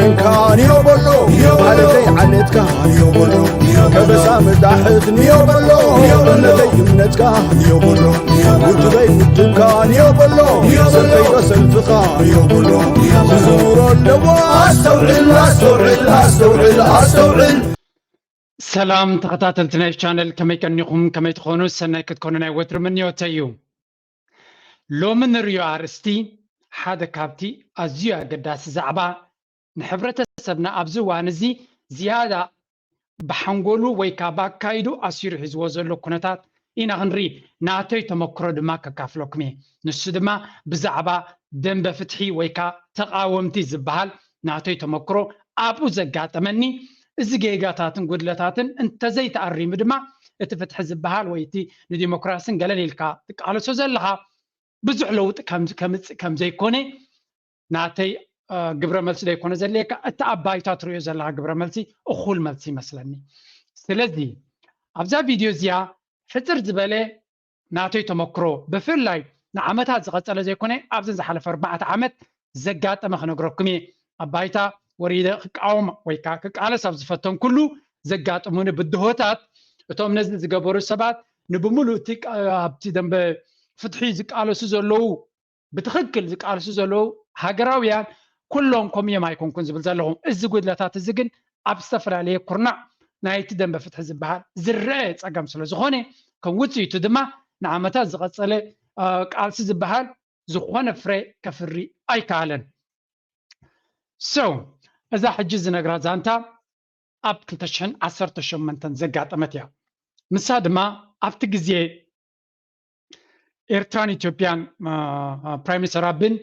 እንካ ንዮ በሎ፣ ዓሌተይ ዓሌትካ ንዮ በሎ፣ ከበሳ መጣሕት ንዮ በሎ፣ እምነተይ እምነትካ ንዮ በሎ፣ ውድበይ ውድብካ ንዮ በሎ፣ ሰልፈይ ዶ ሰልፍኻ ንዮ በሎ፣ ክዝውሮ ኣለዎ። ኣስተውዕል፣ ኣስተውዕል፣ ኣስተውዕል፣ ኣስተውዕል። ሰላም ተኸታተልቲ ናይ ቻነል፣ ከመይ ቀኒኹም? ከመይ ትኾኑ? ሰናይ ክትኮኑ ናይ ወትሪ ምንዮተይ እዩ። ሎሚ ንርእዮ ኣርእስቲ ሓደ ካብቲ ኣዝዩ ኣገዳሲ ዛዕባ ንሕብረተሰብና ኣብዚ እዋን እዚ ዝያዳ ብሓንጎሉ ወይ ከዓ ብኣካይዱ ኣሲሩ ሒዝዎ ዘሎ ኩነታት ኢና ክንርኢ። ናተይ ተመክሮ ድማ ከካፍለኩም እየ። ንሱ ድማ ብዛዕባ ደንበ ፍትሒ ወይ ከዓ ተቓወምቲ ዝበሃል ናተይ ተመክሮ ኣብኡ ዘጋጠመኒ፣ እዚ ጌጋታትን ጉድለታትን እንተዘይተኣሪሙ ድማ እቲ ፍትሒ ዝበሃል ወይ እቲ ንዲሞክራስን ገለን ኢልካ ትቃለሶ ዘለኻ ብዙሕ ለውጢ ከምጽእ ከም ዘይኮነ ናተይ ግብረ መልሲ ዘይኮነ ዘድልየካ፣ እቲ ኣብ ባይታ ትርእዮ ዘለኻ ግብረ መልሲ እኹል መልሲ ይመስለኒ። ስለዚ ኣብዛ ቪድዮ እዚኣ ሕጽር ዝበለ ናተይ ተመክሮ ብፍላይ ንዓመታት ዝቐጸለ ዘይኮነ ኣብዘን ዝሓለፈ ኣርባዕተ ዓመት ዘጋጠመ ክነግረኩም እየ። ኣብ ባይታ ወሪደ ክቃወም ወይ ከዓ ክቃለስ ኣብ ዝፈተንኩሉ ዘጋጥሙኒ ብድሆታት፣ እቶም ነዚ ዝገበሩ ሰባት ንብምሉእ እቲ ኣብቲ ደንበ ፍትሒ ዝቃለሱ ዘለዉ ብትኽክል ዝቃልሱ ዘለዉ ሃገራውያን ኩሎም ከምኡ እዮም ኣይኮንኩን ዝብል ዘለኹ። እዚ ጉድለታት እዚ ግን ኣብ ዝተፈላለየ ኩርናዕ ናይቲ ደንበ ፍትሒ ዝበሃል ዝረአ ጸገም ስለ ዝኾነ፣ ከም ውጽኢቱ ድማ ንዓመታት ዝቐጸለ ቃልሲ ዝበሃል ዝኾነ ፍረ ከፍሪ ኣይከኣለን። So እዛ ሕጂ ዝነግራ ዛንታ ኣብ ክልተ ሽሕን ዓሰርተ ሸሞንተን ዘጋጠመት እያ። ንሳ ድማ ኣብቲ ግዜ ኤርትራን ኢትዮጵያን ፕራይም ሚኒስተር ኣብን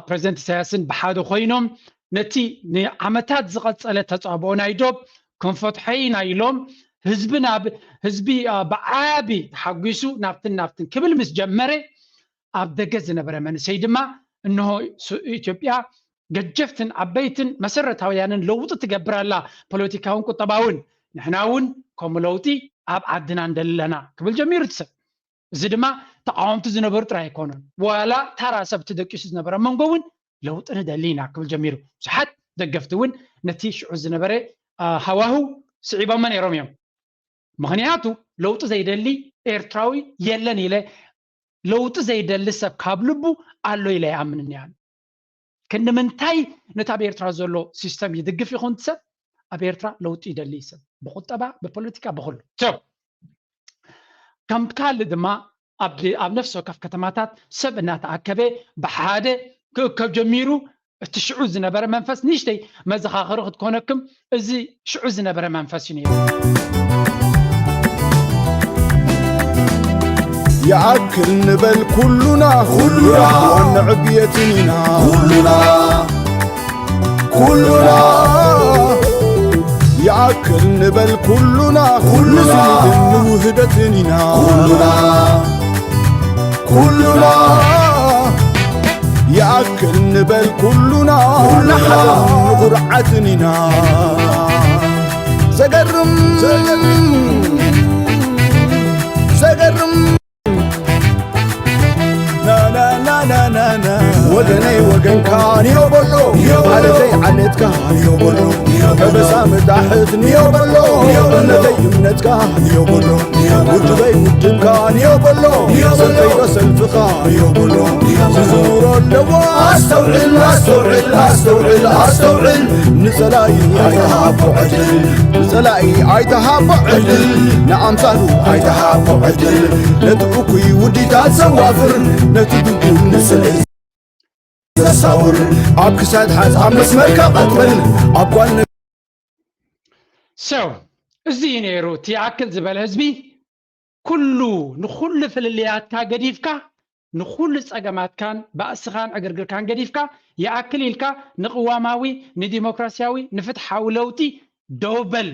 ፕሬዚደንት ኢሳያስን ብሓደ ኮይኖም ነቲ ንዓመታት ዝቐጸለ ተጻብኦ ናይ ዶብ ክንፈትሖ ኢና ኢሎም ህዝቢ ናብ ህዝቢ ብዓቢ ተሓጒሱ ናብትን ናብትን ክብል ምስ ጀመረ ኣብ ደገ ዝነበረ መንእሰይ ድማ እንሆ ኢትዮጵያ ገጀፍትን ዓበይትን መሰረታውያንን ለውጢ ትገብር ኣላ፣ ፖለቲካውን ቁጠባውን። ንሕና እውን ከምኡ ለውጢ ኣብ ዓድና እንደሊ ኣለና ክብል ጀሚሩ እቲ ሰብ። እዚ ድማ ተቓወምቲ ዝነበሩ ጥራይ ኣይኮኑን፣ ዋላ ታራ ሰብ ተደቂሱ ዝነበረ መንጎ እውን ለውጢ ንደሊ ኢና ክብል ጀሚሩ። ብዙሓት ደገፍቲ እውን ነቲ ሽዑ ዝነበረ ሃዋህው ስዒቦሞ ነይሮም እዮም። ምኽንያቱ ለውጢ ዘይደሊ ኤርትራዊ የለን ኢለ ለውጢ ዘይደሊ ሰብ ካብ ልቡ ኣሎ ኢለ ኣይኣምንን እያ። ክንዲ ምንታይ ነቲ ኣብ ኤርትራ ዘሎ ሲስተም ይድግፍ ይኹን ሰብ ኣብ ኤርትራ ለውጢ ይደሊ ሰብ ብቁጠባ ብፖለቲካ ብኩሉ ሰብ ከም ካልእ ድማ ኣብ ነፍሲ ወከፍ ከተማታት ሰብ እናተኣከበ ብሓደ ክእከብ ጀሚሩ። እቲ ሽዑ ዝነበረ መንፈስ ንእሽተይ መዘኻኸሪ ክትኮነክም እዚ ሽዑ ዝነበረ መንፈስ እዩ ነይሩ። ይኣክል ንበል ኩሉና ኩሉና ዋንዕብየትን ኢና ኩሉና ኩሉና ይኣክል ንበል ኩሉና ኩሉና ንውህደትን ኢና ኩሉና ኩሉና ይኣክል ንበል ኩሉና ንሓዘን ንኹርዓትን ኢና ዘገርም ዘገርም ወገነይ ወገንካ ንዮ በሎ ዓለተይ ዓለትካ ንዮ በሎ ከበሳ መጣሕት ንዮ በሎ እምነተይ እምነትካ ንዮ በሎ ውድበይ ውድብካ ንዮ በሎ ሰልፈይ ዶ ሰልፍኻ ንዮ በሎ ክዝውሮ ኣለዎ ኣስተውዕል ኣስተውዕል ኣስተውዕል ኣስተውዕል ንጸላኢ ኣይትሃቦ ዕድል ንጸላኢ ኣይትሃቦ ዕድል ንኣምሳሉ ኣይትሃቦ ዕድል ነቲ እኩይ ውዲታት ዘዋፍር ነቲ ድጉም ንስልዒ ዘሳውር ኣብ ክሳድ ሓዝ ኣብ መስመርካ ቀጥበል ኣብ ጓል ሰው እዚ እዩ ነይሩ እቲ ይኣክል ዝበለ ህዝቢ ኩሉ ንኩሉ ፍልልያትካ ገዲፍካ ንኩሉ ጸገማትካን ባእስኻን ዕግርግርካን ገዲፍካ ይኣክል ኢልካ ንቅዋማዊ ንዲሞክራሲያዊ ንፍትሓዊ ለውጢ ደው በል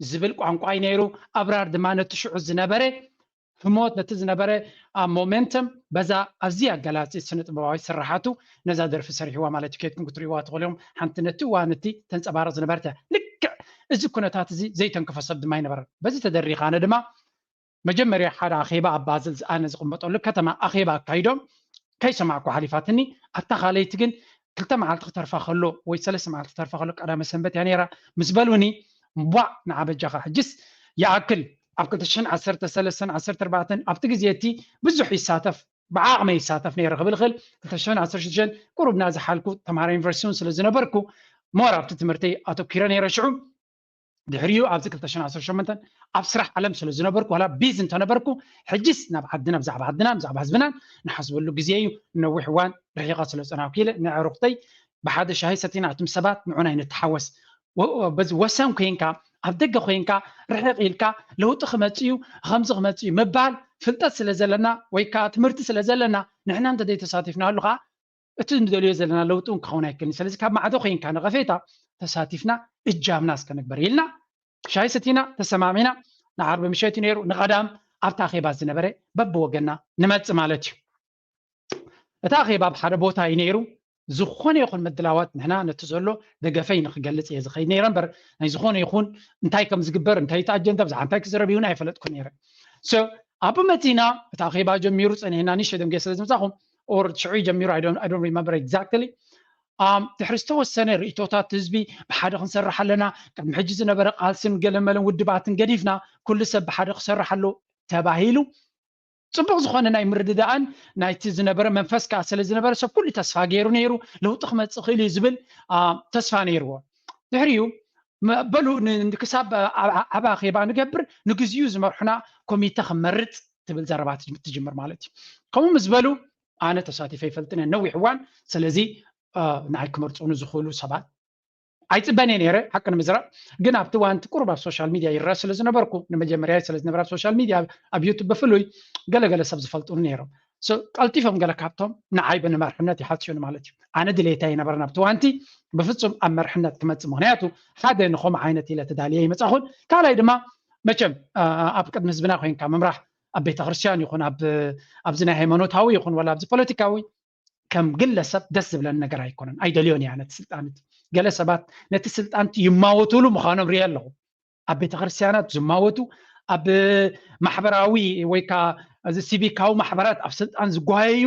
ዝብል ቋንቋ እዩ ነይሩ። ኣብራር ድማ ነቲ ሽዑ ዝነበረ ህሞት ነቲ ዝነበረ ሞመንተም በዛ ኣዝዩ ኣገላጺ ስነ ጥበባዊ ስራሓቱ ነዛ ደርፊ ሰሪሕዋ ማለት እዩ። ከድኩም ክትርእይዋ ትኽእሉ ኢኹም። ሓንቲ ነቲ እዋን እቲ ተንጸባርቕ ዝነበረት እያ። ልክዕ እዚ ኩነታት እዚ ዘይተንክፎ ሰብ ድማ ኣይነበረን። በዚ ተደሪኻ ኣነ ድማ መጀመርያ ሓደ ኣኼባ ኣብ ባዝል ኣነ ዝቕመጠሉ ከተማ ኣኼባ ኣካይዶም ከይሰማዕኩ ሓሊፋትኒ። ኣብታ ካልኣይቲ ግን ክልተ መዓልቲ ክተርፋ ከሎ ወይ ሰለስተ መዓልቲ ክተርፋ ከሎ ቀዳመ ሰንበት እያ ነይራ ምስ በሉኒ፣ እምቧእ ንዓ በጃኻ ሕጅስ ይኣክል ኣብ ክልተ ሽሕን ዓሰርተ ሰለስተን ዓሰርተ ኣርባዕተን ኣብቲ ግዜ እቲ ብዙሕ ይሳተፍ ብዓቕመ ይሳተፍ ነይረ ክብል ክእል ክልተ ሽሕን ዓሰርተ ሽዱሽተን ቁሩብ ናዝሓልኩ ተምሃራይ ዩኒቨርሲቲ እውን ስለ ዝነበርኩ ሞር ኣብቲ ትምህርተይ ኣተኪረ ነይረ ሽዑ ድሕሪኡ ኣብዚ ክልተ ሽሕን ዓሰርተ ሸሞንተን ኣብ ስራሕ ዓለም ስለ ዝነበርኩ ዋላ ቢዚ እንተነበርኩ ሕጅስ ናብ ዓድና ብዛዕባ ዓድና ብዛዕባ ህዝብናን ንሓስበሉ ግዜ እዩ። ነዊሕ እዋን ርሒቐ ስለ ዝፀናኩ ኢለ ንዕሩኽተይ ብሓደ ሻሂ ሰቲና እቱም ሰባት ንዑና ይንተሓወስ በዚ ወሰን ኮይንካ ኣብ ደገ ኮይንካ ርሕቕ ኢልካ ለውጢ ክመፅእ እዩ ከምዚ ክመፅእ እዩ ምባል ፍልጠት ስለ ዘለና ወይ ከዓ ትምህርቲ ስለ ዘለና ንሕና እንተዘይተሳቲፍናሉ ከዓ እቲ ንደልዮ ዘለና ለውጢ እውን ክኸውን ኣይክእልን። ስለዚ ካብ ማዕዶ ኮይንካ ነቐፌታ ተሳቲፍና እጃምና እስከ ንግበር ኢልና ሻሂ ሰቲና ተሰማሚና ንዓርቢ ምሸት እዩ ነይሩ። ንቐዳም ኣብቲ ኣኼባ ዝነበረ በብወገና ንመጽእ ማለት እዩ። እቲ ኣኼባ ኣብ ሓደ ቦታ እዩ ነይሩ። ዝኾነ ይኹን ምድላዋት ንሕና ነቲ ዘሎ ደገፈይ ንክገልጽ እየ ዝኸይድ ነይረ እምበር ናይ ዝኾነ ይኹን እንታይ ከም ዝግበር እንታይ እቲ ኣጀንዳ ብዛዕባ እንታይ ክዝረብ ይሁን ኣይፈለጥኩ ነይረ። ኣብኡ መጺና እቲ ኣኼባ ጀሚሩ ጸኒሕና ንእሽተይ ደንጎየ ስለ ዝመጻኹም or ሽዑ ጀሚሩ I don't remember exactly ድሕሪ ዝተወሰነ ርእቶታት ህዝቢ ብሓደ ክንሰርሕ ኣለና ቅድሚ ሕጂ ዝነበረ ቃልስን ገለመለን ውድባትን ገዲፍና ኩሉ ሰብ ብሓደ ክሰርሕ ኣሎ ተባሂሉ ፅቡቅ ዝኾነ ናይ ምርድዳእን ናይቲ ዝነበረ መንፈስ ከዓ ስለ ዝነበረ ሰብ ኩሉ ተስፋ ገይሩ ነይሩ ለውጢ ክመፅእ ክእል እዩ ዝብል ተስፋ ነይርዎ ድሕሪኡ በሉ ክሳብ ዓባ ኼባ ንገብር ንግዚኡ ዝመርሑና ኮሚተ ክመርፅ ትብል ዘረባ ትጅምር ማለት እዩ። ከምኡ ምስ በሉ ኣነ ተሳቲፈ ይፈልጥን ነዊሕ እዋን ስለዚ ንዓይ ክመርፁኒ ዝኽእሉ ሰባት ኣይፅበን እየ ነይረ ሓቂ ንምዝራብ ግን ኣብቲ እዋንቲ ቁሩብ ኣብ ሶሻል ሚድያ ይረአ ስለ ዝነበርኩ ንመጀመርያ ስለ ዝነበረ ኣብ ሶሻል ሚድያ ኣብ ዩቱብ ብፍሉይ ገለገለ ሰብ ዝፈልጡኒ ነይሮም ቀልጢፎም ገለ ካብቶም ንዓይ ብንመርሕነት ይሓፅዩኒ ማለት እዩ ኣነ ድሌታ ይነበረ ናብቲ እዋንቲ ብፍፁም ኣብ መርሕነት ክመፅእ ምክንያቱ ሓደ ንኸምኡ ዓይነት ኢለ ተዳልየ ይመፃኹን ካልኣይ ድማ መቸም ኣብ ቅድሚ ህዝብና ኮይንካ ምምራሕ ኣብ ቤተክርስትያን ይኹን ኣብዚ ናይ ሃይማኖታዊ ይኹን ወላ ኣብዚ ፖለቲካዊ ከም ግለሰብ ደስ ዝብለኒ ነገር ኣይኮነን ኣይደልዮን እያ ነቲ ስልጣን እቲ ገለ ሰባት ነቲ ስልጣን እቲ ይማወቱሉ ምዃኖም ሪአ ኣለኹ ኣብ ቤተክርስትያናት ዝማወቱ ኣብ ማሕበራዊ ወይ ከዓ እዚ ሲቪካዊ ማሕበራት ኣብ ስልጣን ዝጓየዩ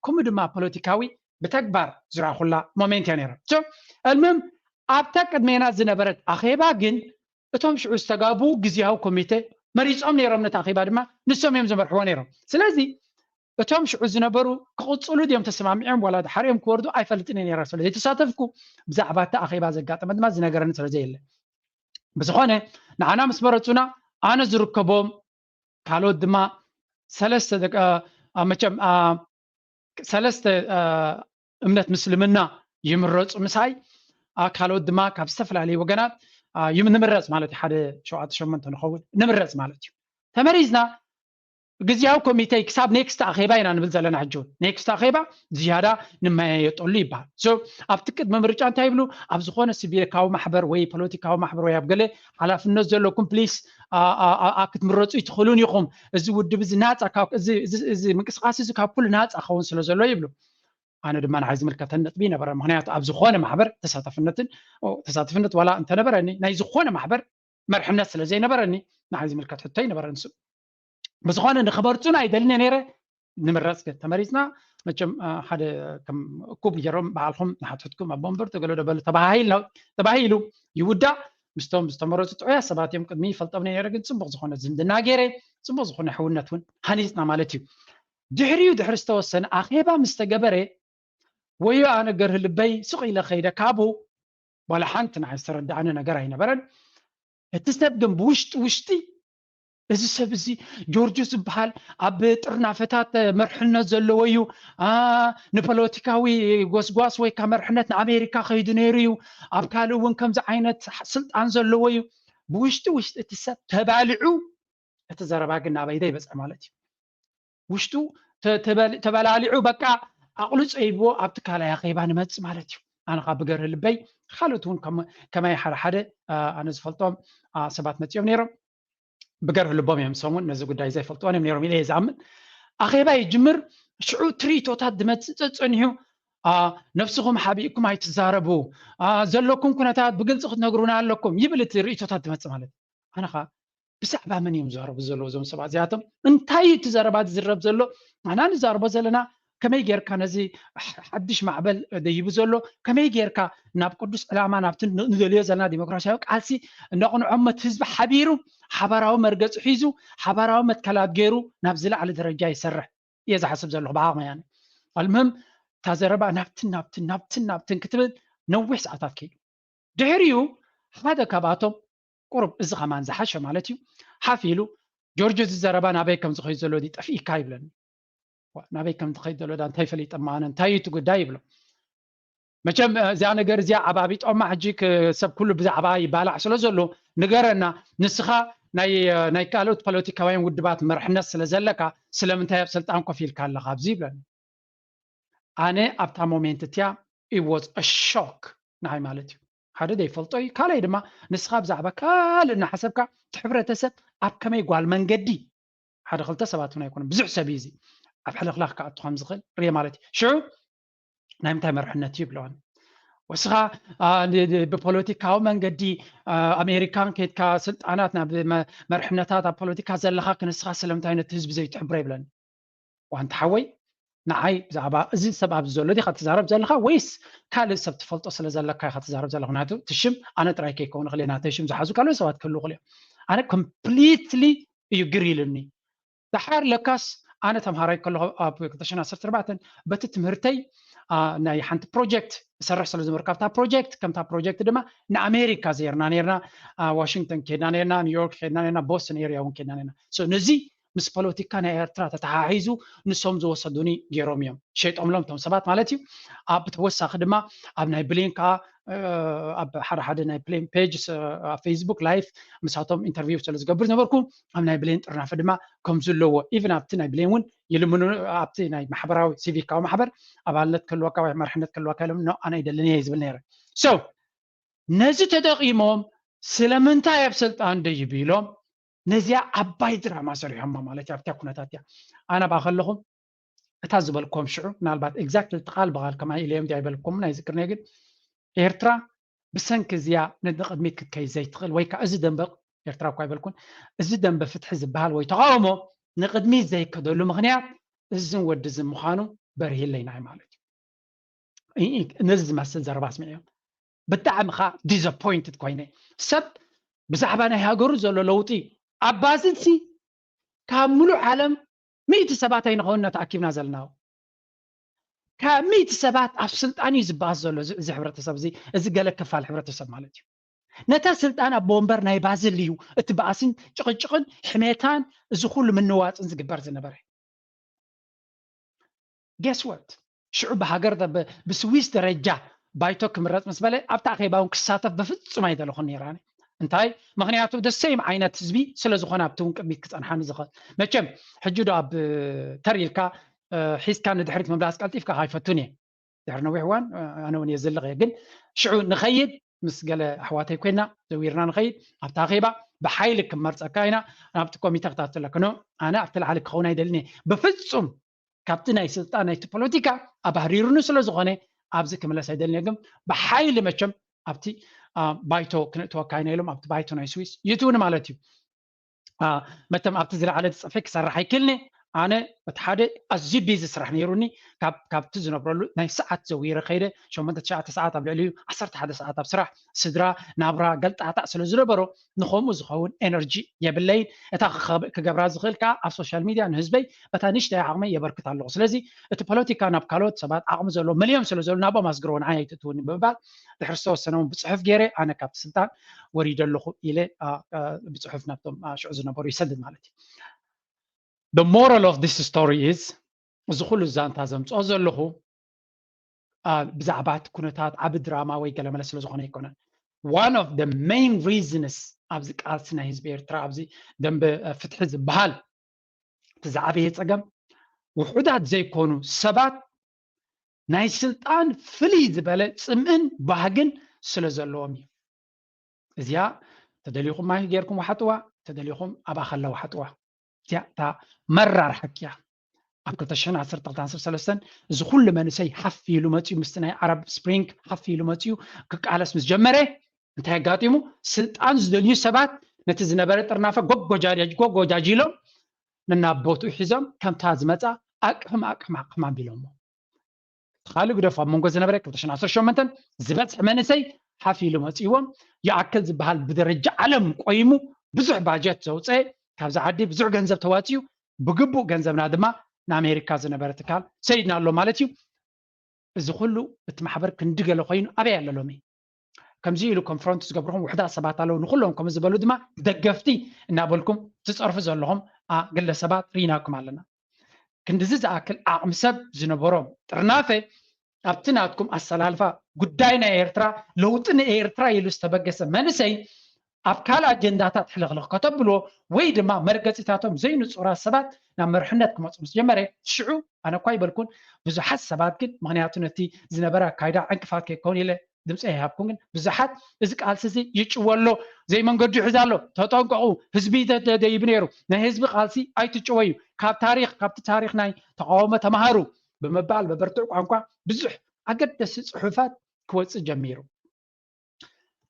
ከምኡ ድማ ፖለቲካዊ ብተግባር ዝረኣኹላ ሞሜንት እያ ነይራ እልምም ኣብታ ቅድሜና ዝነበረት ኣኼባ ግን እቶም ሽዑ ዝተጋቡ ግዜያዊ ኮሚቴ መሪፆም ነይሮም ነቲ ኣኼባ ድማ ንሶም እዮም ዝመርሕዎ ነይሮም ስለዚ እቶም ሽዑ ዝነበሩ ክቕፅሉ ድዮም ተሰማሚዖም ዋላ ድሓሪኦም ክወርዱ ኣይፈልጥን እየ ነይረ ስለ ዘይተሳተፍኩ ብዛዕባ እቲ ኣኼባ ዘጋጠመ ድማ ዝነገረኒ ስለ ዘየለ ብዝኾነ ንዓና ምስ መረፁና ኣነ ዝርከቦም ካልኦት ድማ ሰለስተ መቸም ሰለስተ እምነት ምስልምና ይምረፁ ምሳይ ካልኦት ድማ ካብ ዝተፈላለዩ ወገናት ንምረፅ ማለት ሓደ ሸውዓተ ሸሞንተ ንኸውን ንምረፅ ማለት እዩ ተመሪዝና ግዜያዊ ኮሚቴ ክሳብ ኔክስት ኣኼባ ኢና ንብል ዘለና ሕጂ እውን ኔክስት ኣኼባ ዝያዳ ንመያየጠሉ ይበሃል ኣብቲ ቅድሚ ምርጫ እንታይ ይብሉ ኣብ ዝኾነ ስቪካዊ ማሕበር ወይ ፖለቲካዊ ማሕበር ወይ ኣብ ገለ ሓላፍነት ዘለኩም ፕሊስ ክትምረፁ ይትኽእሉን ኢኹም እዚ ውድብ እዚ ናፃ እዚ ምንቅስቃስ እዚ ካብ ኩሉ ናፃ ክኸውን ስለ ዘሎ ይብሉ ኣነ ድማ ንዓይ ዝምልከተን ነጥቢ ይነበረ ምክንያቱ ኣብ ዝኾነ ማሕበር ተሳታፍነትን ተሳታፍነት ዋላ እንተነበረኒ ናይ ዝኾነ ማሕበር መርሕነት ስለ ዘይነበረኒ ንዓይ ዝምልከት ሕቶ ይነበረ ንሱ ብዝኾነ ንክመርፁን ኣይደልን ነይረ ንምረፅ ግን ተመሪፅና መቸም ሓደ ከም እኩብ ገይሮም በዓልኹም ንሓትሕትኩም ኣቦ እምበር ተገሎ ደበሉ ተባሂሉ ይውዳእ ምስቶም ዝተመረፁ ጥዑያ ሰባት እዮም ቅድሚ ይፈልጦም ነይረ ግን ፅቡቅ ዝኾነ ዝምድና ገይረ ፅቡቅ ዝኾነ ሕውነት እውን ሃኒፅና ማለት እዩ ድሕሪኡ ድሕሪ ዝተወሰነ ኣኼባ ምስ ተገበረ ወዮ ኣነ ገርህ ልበይ ስቕ ኢለ ከይደ ካብኡ ዋላ ሓንቲ ንዓይ ዝተረዳእኒ ነገር ኣይነበረን እቲ ሰብ ግን ብውሽጢ ውሽጢ እዚ ሰብ እዚ ጆርጆ ዝበሃል ኣብ ጥርናፈታት መርሕነት ዘለዎ እዩ ንፖለቲካዊ ጎስጓስ ወይ ካ መርሕነት ንኣሜሪካ ከይዱ ነይሩ እዩ ኣብ ካልእ እውን ከምዚ ዓይነት ስልጣን ዘለዎ እዩ ብውሽጢ ውሽጢ እቲ ሰብ ተባሊዑ እቲ ዘረባ ግን ናበይደ ይበፅሕ ማለት እዩ ውሽጡ ተበላሊዑ በቃ ኣቕልፀ ይብዎ ኣብቲ ካልኣይ ኣኼባ ንመፅእ ማለት እዩ ኣነ ካብ ብገርህ ልበይ ካልኦት እውን ከማይ ሓደ ሓደ ኣነ ዝፈልጦም ሰባት መፅኦም ነይሮም ብገርህ ልቦም እዮም ሰሙን ነዚ ጉዳይ ዘይፈልጥዎን እዮም ነይሮም ኢለ ዝኣምን ኣኼባ ይጅምር ሽዑ ትርኢቶታት ዝመፅእ ፀፀኒሑ ነብስኹም ሓቢእኩም ኣይትዛረቡ ዘለኩም ኩነታት ብግልፂ ክትነግሩና ኣለኩም ይብል እቲ ርእቶታት ዝመፅእ ማለት ኣነ ከዓ ብዛዕባ መን እዮም ዝዛረቡ ዘለዉ እዞም ሰባት እዚኣቶም እንታይ እቲ ዘረባ ዝዝረብ ዘሎ ኣና ንዛረቦ ዘለና ከመይ ጌርካ ነዚ ሓድሽ ማዕበል ደይቡ ዘሎ ከመይ ጌርካ ናብ ቅዱስ ዕላማ ናብቲ ንደልዮ ዘለና ዲሞክራሲያዊ ቃልሲ እንዳቕንዖ፣ እቲ ህዝቢ ሓቢሩ ሓባራዊ መርገፂ ሒዙ ሓባራዊ መትከላት ገይሩ ናብ ዝለዓለ ደረጃ ይሰርሕ እየ ዝሓስብ ዘለኹ ብዓቕመይ። ኣነ ኣልምህም እታ ዘረባ ናብትን ናብትን ናብትን ናብትን ክትብል ነዊሕ ሰዓታት ከይዱ። ድሕሪኡ ሓደ ካብኣቶም ቁሩብ እዚ ከማን ዝሓሸ ማለት እዩ ሓፍ ኢሉ፣ ጆርጆ፣ እዚ ዘረባ ናበይ ከም ዝኸይድ ዘሎ ድዩ ጠፊእካ? ይብለኒ። ናበይ ከም ዝኸይድ ዘሎ እንታይ ፈሊጠ? ኣነ እንታይ እዩ እቲ ጉዳይ? ይብሎ። መቸም እዚኣ ነገር እዚኣ ዓባቢጦማ ሕጂ ሰብ ኩሉ ብዛዕባ ይባላዕ ስለ ዘሎ ንገረና፣ ንስኻ ናይ ካልኦት ፖለቲካውያን ውድባት መርሕነት ስለ ዘለካ ስለምንታይ ኣብ ስልጣን ኮፍ ኢልካ ኣለኻ ኣብዚ? ይብለኒ። ኣነ ኣብታ ሞሜንት እቲያ it was a shock ንዓይ ማለት እዩ። ሓደ ዘይፈልጦ እዩ፣ ካልኣይ ድማ ንስኻ ብዛዕባ ካልእ እናሓሰብካ እቲ ሕብረተሰብ ኣብ ከመይ ጓል መንገዲ ሓደ ክልተ ሰባት እውን ኣይኮነን ብዙሕ ሰብ እዩ እዚ ኣብ ሕልኽላኽ ክኣቱ ከም ዝኽእል ርየ ማለት እዩ። ሽዑ ናይ ምንታይ መርሕነት እዩ ይብለዋን ወስኻ ብፖለቲካዊ መንገዲ ኣሜሪካን ከድካ ስልጣናት ናብ መርሕነታት ኣብ ፖለቲካ ዘለካ ክንስኻ ስለምንታይ ነቲ ህዝቢ ዘይትሕብሮ ይብለኒ። ዋንታ ሓወይ ንዓይ ብዛዕባ እዚ ሰብ ኣብዚ ዘሎ ዲኻ ትዛረብ ዘለካ ወይስ ካልእ ሰብ ትፈልጦ ስለ ዘለካ ኢኻ ትዛረብ ዘለካ? ናቱ እቲ ሽም ኣነ ጥራይ ከይከውን ክእል ናተይ ሽም ዝሓዙ ካልኦት ሰባት ክህሉ ክእል እዮም። ኣነ ኮምፕሊትሊ እዩ ግር ኢሉኒ። ደሓር ለካስ ኣነ ተምሃራይ ከለኹ ኣብ ክልተ ሽሕን ዓሰርተ ኣርባዕተን በቲ ትምህርተይ ናይ ሓንቲ ፕሮጀክት እሰርሕ ስለ ዝነበርኩ ኣብታ ፕሮጀክት ከምታ ፕሮጀክት ድማ ንኣሜሪካ ዜርና ነርና። ዋሽንግተን ከድና ነርና፣ ኒውዮርክ ከድና ነርና፣ ቦስተን ኤርያ እውን ከድና ነርና። ነዚ ምስ ፖለቲካ ናይ ኤርትራ ተተሓሒዙ ንሶም ዝወሰዱኒ ገይሮም እዮም ሸይጦምሎም እቶም ሰባት ማለት እዩ። ኣብ ተወሳኺ ድማ ኣብ ናይ ብሌን ከዓ ኣብ ሓደ ሓደ ናይ ብሌን ፔጅ ኣብ ፌስቡክ ላይፍ ምሳቶም ኢንተርቪው ስለ ዝገብር ነበርኩ ኣብ ናይ ብሌን ጥርናፈ ድማ ከም ዘለዎ ኢቭን ኣብቲ ናይ ብሌን እውን ይልምኑ ኣብቲ ናይ ማሕበራዊ ሲቪካዊ ማሕበር ኣባልነት ክህልወካ ወይ መርሕነት ክህልወካ ኢሎም ኣነ ይደልን እየ ዝብል ነይረ። So ነዚ ተጠቂሞም ስለምንታይ ኣብ ስልጣን ደይብ ኢሎም ነዚኣ ዓባይ ድራማ ሰሪሖማ ማለት ኣብታ ኩነታት እያ። ኣነ ብኣ ከለኹም እታ ዝበልኩም ሽዑ ምናልባት exactly እቲ ቃል ብቓል ከማይ ኢለዮም ድያ ኣይበልኩምን ኣይዝክርንየ ግን ኤርትራ ብሰንኪ እዚኣ ንቅድሚት ክትከይድ ዘይትኽእል ወይ ከዓ እዚ ደንበ ኤርትራ እኳ ኣይበልኩን እዚ ደንበ ፍትሒ ዝበሃል ወይ ተቃውሞ ንቅድሚት ዘይከደሉ ምክንያት እዝን ወዲ ዝን ምዃኑ በርሂለይ ንዓይ ማለት እዩ። ነዚ ዝመስል ዘረባ ኣስሚዐዮም ብጣዕሚ ከዓ disappointed ኮይነ ሰብ ብዛዕባ ናይ ሃገሩ ዘሎ ለውጢ ኣባዝንሲ ካብ ሙሉእ ዓለም ሚእቲ ሰባት ኣይንኸውን ተኣኪብና ዘለናው ካብ ሚእቲ ሰባት ኣብ ስልጣን እዩ ዝበኣስ ዘሎ እዚ ሕብረተሰብ እዚ እዚ ገለ ክፋል ሕብረተሰብ ማለት እዩ። ነታ ስልጣን ኣብ ወንበር ናይ ባዝል እዩ እቲ በኣስን ጭቕጭቕን ሕሜታን እዚ ኩሉ ምንዋፅን ዝግበር ዝነበረ። Guess what ሽዑ ብሃገር ብስዊስ ደረጃ ባይቶ ክምረፅ ምስ በለ ኣብቲ ኣኼባ እውን ክሳተፍ በፍፁም ኣይደለኹን ነይራኒ። እንታይ ምክንያቱ the same ዓይነት ህዝቢ ስለ ዝኾነ ኣብቲ እውን ቅድሚት ክፀንሓኒ ዝኽእል መቸም ሕጂ ዶ ኣብ ተር ኢልካ ሒዝካ ንድሕሪት ምምላስ ቀልጢፍካ ካይፈቱን እየ ድሕሪ ነዊሕ እዋን ኣነ እውን እየ ዝልቕ እየ ግን ሽዑ ንኸይድ ምስ ገለ ኣሕዋተይ ኮይና ዘዊርና ንኸይድ ኣብታ ኣኼባ ብሓይሊ ክመርፀካ ኢና ናብቲ ኮሚተ ክታተለክ ኖ ኣነ ኣብቲ ላዕሊ ክኸውን ኣይደልን እየ ብፍፁም ካብቲ ናይ ስልጣን ናይቲ ፖለቲካ ኣባህሪሩኒ ስለ ዝኾነ ኣብዚ ክምለስ ኣይደልን እየ ግን ብሓይሊ መቸም ኣብቲ ባይቶ ክነእትወካ ኢና ኢሎም ኣብቲ ባይቶ ናይ ስዊስ ይእትውኒ ማለት እዩ። መቸም ኣብቲ ዝለዓለ ዝፅፈ ክሰርሕ ኣይክእልኒ ኣነ እቲ ሓደ ኣዝዩ ቢዚ ስራሕ ነይሩኒ ካብቲ ዝነብረሉ ናይ ሰዓት ዘዊረ ከይደ ሸሞንተ ትሽዓተ ሰዓት ኣብ ልዕሊ ዓሰርተ ሓደ ሰዓት ኣብ ስራሕ ስድራ ናብራ ገልጣጣዕ ስለ ዝነበሮ ንከምኡ ዝኸውን ኤነርጂ የብለይን እታ ክገብራ ዝኽእል ከዓ ኣብ ሶሻል ሚድያ ንህዝበይ በታ ንሽተይ ዓቕመይ የበርክት ኣለኹ ስለዚ እቲ ፖለቲካ ናብ ካልኦት ሰባት ዓቕሚ ዘለዎ መሊኦም ስለ ዘሎ ናብኦም ኣስግርዎ ንዓይ ኣይትእትውኒ ብምባል ድሕሪ ዝተወሰነ እውን ብፅሑፍ ገይረ ኣነ ካብቲ ስልጣን ወሪደ ኣለኹ ኢለ ብፅሑፍ ናብቶም ሽዑ ዝነበሩ ይሰድድ ማለት እዩ። The moral of this story is እዚ ኩሉ ዛንታ ዘምፅኦ ዘለኹ ብዛዕባ እቲ ኩነታት ዓቢ ድራማ ወይ ገለመለ ስለ ዝኾነ ኣይኮነን። One of the main reasons ኣብዚ ቃልሲ ናይ ህዝቢ ኤርትራ ኣብዚ ደንበ ፍትሒ ዝበሃል እቲ ዝዓበየ ፀገም ውሑዳት ዘይኮኑ ሰባት ናይ ስልጣን ፍልይ ዝበለ ፅምእን ባህግን ስለ ዘለዎም እዩ። እዚኣ ተደሊኹም ማይ ጌርኩም ውሓጥዋ፣ ተደሊኹም ኣብ ኣኸላ ውሓጥዋ። እዚኣ እታ መራር ሓቂ እያ። ኣብ ክልተ ሽሕን ዓሰርተ ክልተን ዓሰርተ ሰለስተን እዚ ኩሉ መንእሰይ ሓፍ ኢሉ መፅዩ ምስቲ ናይ ዓረብ ስፕሪንግ ሓፍ ኢሉ መፅዩ ክቃለስ ምስ ጀመረ እንታይ ኣጋጢሙ? ስልጣን ዝደልዩ ሰባት ነቲ ዝነበረ ጥርናፈ ጎጎጃጃጅ ጎጎጃጅ ኢሎም ነናብ ቦትኡ ሒዞም ከምታ ዝመፃ ኣቅሕም ኣቅሕም ኣቅሕም ኣቢሎሞ። ካልእ ግደፎ ኣብ መንጎ ዝነበረ ክልተ ሽሕን ዓሰርተ ሸሞንተን ዝበዝሕ መንእሰይ ሓፍ ኢሉ መፂእዎም። ይኣክል ዝበሃል ብደረጃ ዓለም ቆይሙ ብዙሕ ባጀት ዘውፀአ ካብዚ ዓዲ ብዙሕ ገንዘብ ተዋፂኡ ብግቡእ ገንዘብና ድማ ንኣሜሪካ ዝነበረ ትካል ሰይድና ኣሎ ማለት እዩ። እዚ ኩሉ እቲ ማሕበር ክንዲ ገለ ኮይኑ ኣበይ ኣሎ ሎሚ? ከምዚ ኢሉ ኮንፍሮንት ዝገብርኹም ውሕዳት ሰባት ኣለዉ። ንኩሎም ከምኡ ዝበሉ ድማ ደገፍቲ እናበልኩም ትፀርፉ ዘለኹም ግለሰባት ርኢናኩም ኣለና። ክንድዚ ዝኣክል ዓቕሚ ሰብ ዝነበሮም ጥርናፈ ኣብቲ ናትኩም ኣሰላልፋ ጉዳይ ናይ ኤርትራ ለውጢ ንኤርትራ ኢሉ ዝተበገሰ መንእሰይ ኣብ ካልእ ኣጀንዳታት ሕልኽልኽ ከተብልዎ ወይ ድማ መርገፂታቶም ዘይንፁራት ሰባት ናብ መርሕነት ክመፁ ምስ ጀመረ ሽዑ ኣነ እኳ ይበልኩን ብዙሓት ሰባት ግን ምክንያቱ ነቲ ዝነበረ ኣካይዳ ዕንቅፋት ከይከውን ኢለ ድምፂ ኣይሃብኩን። ግን ብዙሓት እዚ ቃልሲ እዚ ይጭወ ኣሎ፣ ዘይመንገዱ ይሕዝ ኣሎ፣ ተጠንቀቑ፣ ህዝቢ ደይብ ነይሩ፣ ናይ ህዝቢ ቃልሲ ኣይትጭወዩ፣ ካብ ታሪክ ካብቲ ታሪክ ናይ ተቃውሞ ተምሃሩ ብምባል ብብርቱዕ ቋንቋ ብዙሕ ኣገደሲ ፅሑፋት ክወፅእ ጀሚሩ።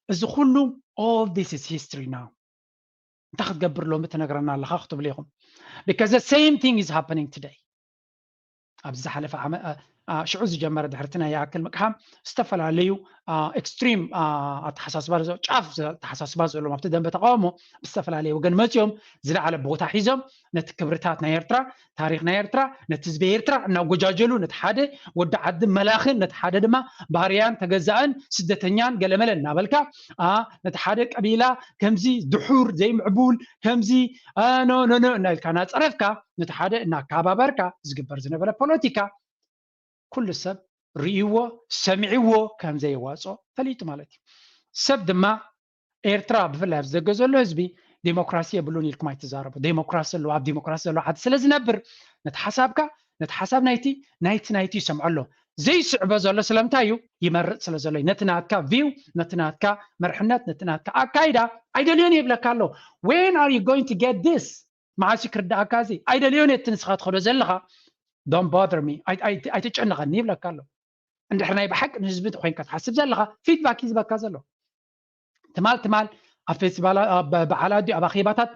እዚ ኩሉ all this is history now። እንታይ ክትገብር ሎሚ ትነግረና ኣለኻ ክትብሉ ኢኹም። Because the same thing is happening today። ኣብዚ ዝሓለፈ ሽዑ ዝጀመረ ድሕርቲ ናይ ይኣክል ምቅሓም ዝተፈላለዩ ኤክስትሪም ኣተሓሳስባ ጫፍ ኣተሓሳስባ ዘለዎም ኣብቲ ደንበ ተቃውሞ ብዝተፈላለየ ወገን መፂኦም ዝለዓለ ቦታ ሒዞም ነቲ ክብርታት ናይ ኤርትራ ታሪክ ናይ ኤርትራ ነቲ ህዝቢ ኤርትራ እናጎጃጀሉ ነቲ ሓደ ወዲ ዓዲ መላኽን ነቲ ሓደ ድማ ባርያን ተገዛእን ስደተኛን ገለመለ እናበልካ ነቲ ሓደ ቀቢላ ከምዚ ድሑር ዘይምዕቡል ከምዚ ኖ ኖ ኖ እናኢልካ እናፀረፍካ ነቲ ሓደ እናካባበርካ ዝግበር ዝነበረ ፖለቲካ ኩሉ ሰብ ርእይዎ ሰሚዕዎ ከም ዘየዋፅኦ ፈሊጡ ማለት እዩ። ሰብ ድማ ኤርትራ ብፍላይ ኣብዚ ደገ ዘሎ ህዝቢ ዴሞክራሲ የብሉን ኢልኩም ኣይትዛረቡ። ዴሞክራሲ ዘለዎ ኣብ ዴሞክራሲ ዘለዎ ዓዲ ስለ ዝነብር ነቲ ሓሳብካ ነቲ ሓሳብ ናይቲ ናይቲ ናይቲ ይሰምዖ ኣሎ። ዘይስዕቦ ዘሎ ስለምንታይ እዩ? ይመርፅ ስለ ዘሎ እዩ። ነቲ ናትካ ቪው ነቲ ናትካ መርሕነት ነቲ ናትካ ኣካይዳ ኣይደልዮን ይብለካ ኣሎ። When are you going to get this? መዓስ እዩ ክርዳእካ እዚ? ኣይደልዮን እቲ ንስኻ ትኸዶ ዘለኻ don't bother me ኣይተጨነቐኒ ይብለካ ኣሎ። እንድሕር ናይ ብሓቂ ንህዝቢ ኮይንካ ትሓስብ ዘለኻ ፊድባክ እዩ ዝበካ ዘሎ። ትማል ትማል ኣብ ፌስቲቫል በዓል ኣዲኡ ኣብ ኣኼባታት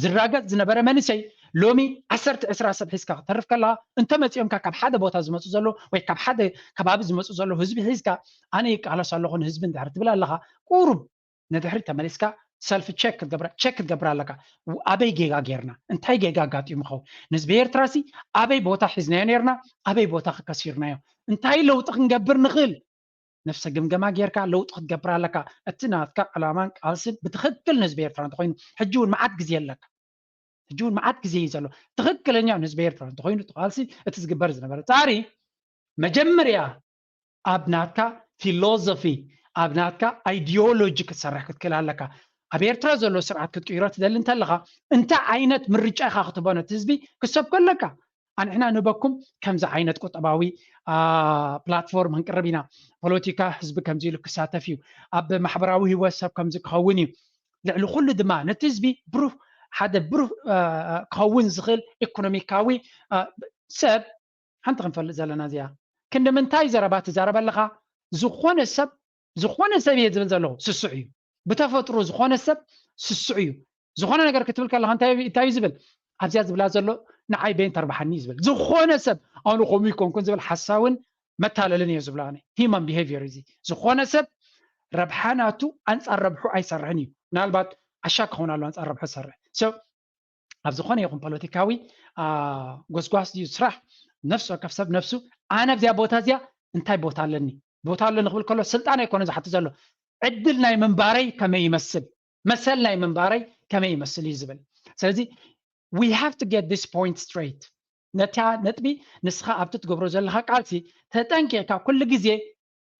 ዝራገፅ ዝነበረ መንእሰይ ሎሚ ዓሰርተ ዕስራ ሰብ ሒዝካ ክትተርፍ ከለኻ እንተመፂኦምካ ካብ ሓደ ቦታ ዝመፁ ዘሎ ወይ ካብ ሓደ ከባቢ ዝመፁ ዘሎ ህዝቢ ሒዝካ ኣነ ይቃለስ ኣለኹ ንህዝቢ እንድሕር ትብል ኣለኻ ቁሩብ ንድሕሪ ተመሊስካ ሰልፍ ቸክ ክትገብር ቸክ ክትገብር ኣለካ። ኣበይ ጌጋ ጌርና እንታይ ጌጋ ኣጋጢሙ ኸውን ንህዝቢ ኤርትራ ሲ ኣበይ ቦታ ሒዝናዮ ኔርና ኣበይ ቦታ ከሲርናዮ እንታይ ለውጢ ክንገብር ንኽእል ነፍሰ ግምገማ ጌርካ ለውጢ ክትገብር ኣለካ። እቲ ናትካ ዕላማን ቃልስን ብትኽክል ንህዝቢ ኤርትራ እንተኮይኑ ሕጂ እውን መዓት ግዜ ኣለካ። ሕጂ እውን መዓት ግዜ እዩ ዘሎ። ትኽክለኛ ንህዝቢ ኤርትራ እንተኮይኑ እቲ ቃልሲ እቲ ዝግበር ዝነበረ ፃዕሪ መጀመርያ ኣብ ናትካ ፊሎዞፊ ኣብ ናትካ ኣይዲዮሎጂ ክትሰርሕ ክትክእል ኣለካ። ኣብ ኤርትራ ዘሎ ስርዓት ክትቅይሮ ትደሊ እንተለካ እንታይ ዓይነት ምርጫ ኢካ ክትቦ ነቲ ህዝቢ ክሰብኮ ኣለካ። ኣንሕና ንበኩም ከምዚ ዓይነት ቁጠባዊ ፕላትፎርም ክንቅርብ ኢና። ፖለቲካ ህዝቢ ከምዚ ኢሉ ክሳተፍ እዩ። ኣብ ማሕበራዊ ህይወት ሰብ ከምዚ ክኸውን እዩ። ልዕሊ ኩሉ ድማ ነቲ ህዝቢ ብሩህ ሓደ ብሩህ ክኸውን ዝኽእል ኢኮኖሚካዊ ሰብ ሓንቲ ክንፈልጥ ዘለና እዚኣ ክንዲ ምንታይ ዘረባ ትዛረብ ኣለኻ? ዝኾነ ሰብ ዝኾነ ሰብ እየ ዝብል ዘለኹ ስሱዕ እዩ። ብተፈጥሮ ዝኾነ ሰብ ስሱዕ እዩ። ዝኾነ ነገር ክትብል ከለኻ እንታይ እዩ ዝብል? ኣብዚኣ ዝብላ ዘሎ ንዓይ በይን ተርባሓኒ እዩ ዝብል። ዝኾነ ሰብ ኣነ ከምኡ ይኮንኩን ዝብል ሓሳውን መታለልን እየ ዝብሎ ኣነ። ሂማን ቢሄቪየር እዚ ዝኾነ ሰብ ረብሓ ናቱ ኣንፃር ረብሑ ኣይሰርሕን እዩ። ምናልባት ዓሻ ክኸውን ኣሎ ኣንፃር ረብሑ ዝሰርሕ። ኣብ ዝኾነ ይኹን ፖለቲካዊ ጎስጓስ ድዩ ስራሕ ነፍሲ ወከፍ ሰብ ነፍሱ ኣነ ኣብዚኣ ቦታ እዚኣ እንታይ ቦታ ኣለኒ ቦታ ኣለኒ ክብል ከሎ ስልጣን ኣይኮነ ዝሓት ዘሎ ዕድል ናይ ምንባረይ ከመይ ይመስል መሰል ናይ ምንባረይ ከመይ ይመስል እዩ ዝብል። ስለዚ we have to get this point straight። ነታ ነጥቢ ንስኻ ኣብቲ ትገብሮ ዘለኻ ቃልሲ ተጠንቂቕካ ኩሉ ግዜ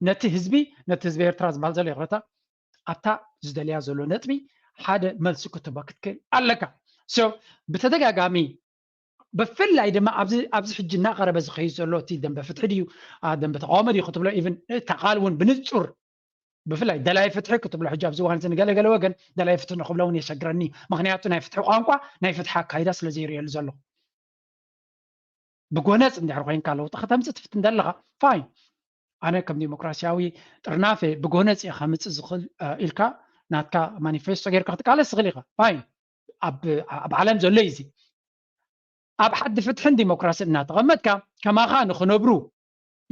ነቲ ህዝቢ ነቲ ህዝቢ ኤርትራ ዝበሃል ዘሎ ይቕረታ ኣብታ ዝደልያ ዘሎ ነጥቢ ሓደ መልሲ ክትቦ ክትክእል ኣለካ። ብተደጋጋሚ ብፍላይ ድማ ኣብዚ ሕጂ እናቐረበ ዝኸይድ ዘሎ እቲ ደንበ ፍትሒ ድዩ ደንበ ተቃውሞ ድዩ ክትብሎ ኢቭን እታ ቃል እውን ብንፁር ብፍላይ ደላይ ፍትሒ ክትብሎ ሕጂ ኣብዚ እዋን እዚ ንገለገለ ወገን ደላይ ፍትሒ ንክብሎ እውን የሸግረኒ። ምክንያቱ ናይ ፍትሒ ቋንቋ ናይ ፍትሒ ኣካይዳ ስለ ዘይርእየሉ ዘለኹ ብጎነፅ እንድሕር ኮይንካ ለውጢ ከተምፅእ ትፍትን ዘለኻ ፋይን። ኣነ ከም ዲሞክራሲያዊ ጥርናፈ ብጎነፅ እየ ከምፅእ ዝኽእል ኢልካ ናትካ ማኒፌስቶ ጌርካ ክትቃለስ ትኽእል ኢኻ ፋይን። ኣብ ዓለም ዘሎ እዩ እዚ። ኣብ ዓዲ ፍትሕን ዲሞክራስን እናተቐመጥካ ከማኻ ንኽነብሩ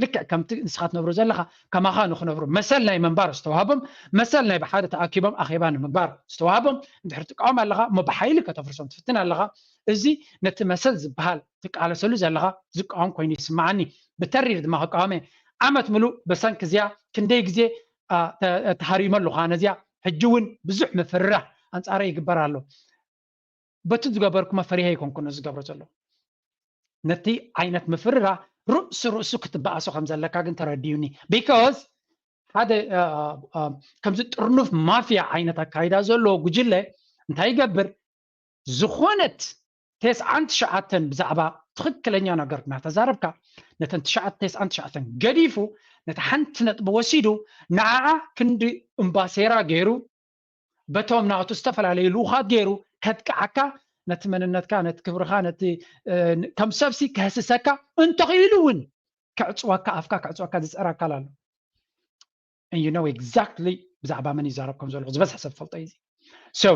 ልክዕ ከምቲ ንስኻ ትነብሮ ዘለኻ ከማኻ ንኽነብሩ መሰል ናይ ምንባር ዝተዋህቦም መሰል ናይ ብሓደ ተኣኪቦም ኣኼባ ንምግባር ዝተዋህቦም እንድሕር ትቃወም ኣለኻ እሞ ብሓይሊ ከተፍርሶም ትፍትን ኣለኻ። እዚ ነቲ መሰል ዝበሃል ትቃለሰሉ ዘለኻ ዝቃወም ኮይኑ ይስምዓኒ። ብተሪር ድማ ክቃወመ ዓመት ምሉእ በሰንኪ እዚኣ ክንደይ ግዜ ተሃሪመ ኣለኹ። ኣነ እዚኣ ሕጂ እውን ብዙሕ ምፍርራሕ ኣንጻረ ይግበር ኣሎ። በቲ ዝገበርኩ መፈሪሀ ይኮንኩ ነዚ ዝገብሮ ዘሎ። ነቲ ዓይነት ምፍርራ ርእሱ ርእሱ ክትበኣሶ ከም ዘለካ ግን ተረድዩኒ። ቢካዝ ሓደ ከምዚ ጥርኑፍ ማፍያ ዓይነት ኣካይዳ ዘለዎ ጉጅለ እንታይ ይገብር? ዝኾነት ተስዓን ትሽዓተን ብዛዕባ ትኽክለኛ ነገር እናተዛረብካ ነተን ተስዓን ትሽዓተን ገዲፉ ነቲ ሓንቲ ነጥቢ ወሲዱ ንዓዓ ክንዲ እምባሴራ ገይሩ በቶም ናቱ ዝተፈላለዩ ልኡኻት ገይሩ ከጥቅዓካ ነቲ መንነትካ ነቲ ክብርኻ ነቲ ከም ሰብሲ ከህስሰካ እንተኽኢሉ እውን ክዕፅወካ ኣፍካ ክዕፅወካ ዝፅዕር ኣካል ኣሎ። You know exactly ብዛዕባ መን ይዛረብ ከም ዘለኹ ዝበዝሐ ሰብ ፈልጦ እዩ። So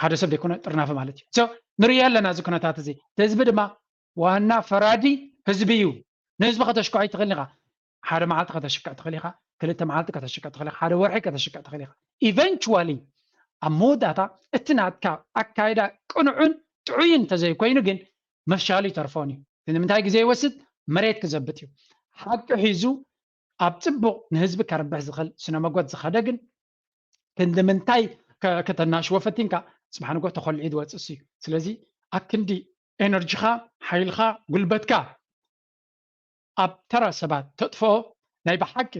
ሓደ ሰብ ዘይኮነ ጥርናፈ ማለት እዩ። So ንርእዮ ኣለና እዚ ኩነታት እዚ። ህዝቢ ድማ ዋና ፈራዲ ህዝቢ እዩ። ንህዝቢ ከተሽክዖ ኣይትኽእልን ኢኻ። ሓደ መዓልቲ ከተሽክዕ ትኽእል ኢኻ፣ ክልተ መዓልቲ ከተሽክዕ ትኽእል ኢኻ፣ ሓደ ወርሒ ከተሽክዕ ትኽእል ኢኻ። ኢቨንቹዋሊ ኣብ መወዳእታ እቲ ናትካ ኣካይዳ ቅኑዕን ጥዑይን እንተዘይኮይኑ ግን መፍሻሉ ይተርፎን እዩ። ንምንታይ ግዜ ይወስድ? መሬት ክዘብጥ እዩ። ሓቂ ሒዙ ኣብ ፅቡቕ ንህዝቢ ከርብሕ ዝኽእል ስነ መጎት ዝኸደ ግን ክንዲ ምንታይ ከተናሽዎ ፈቲንካ ፅባሕ ንጎ ተኾልዒ ዝወፅእ እዩ። ስለዚ ኣክንዲ ኤነርጂኻ፣ ሓይልኻ፣ ጉልበትካ ኣብ ተራ ሰባት ተጥፍኦ ናይ ብሓቂ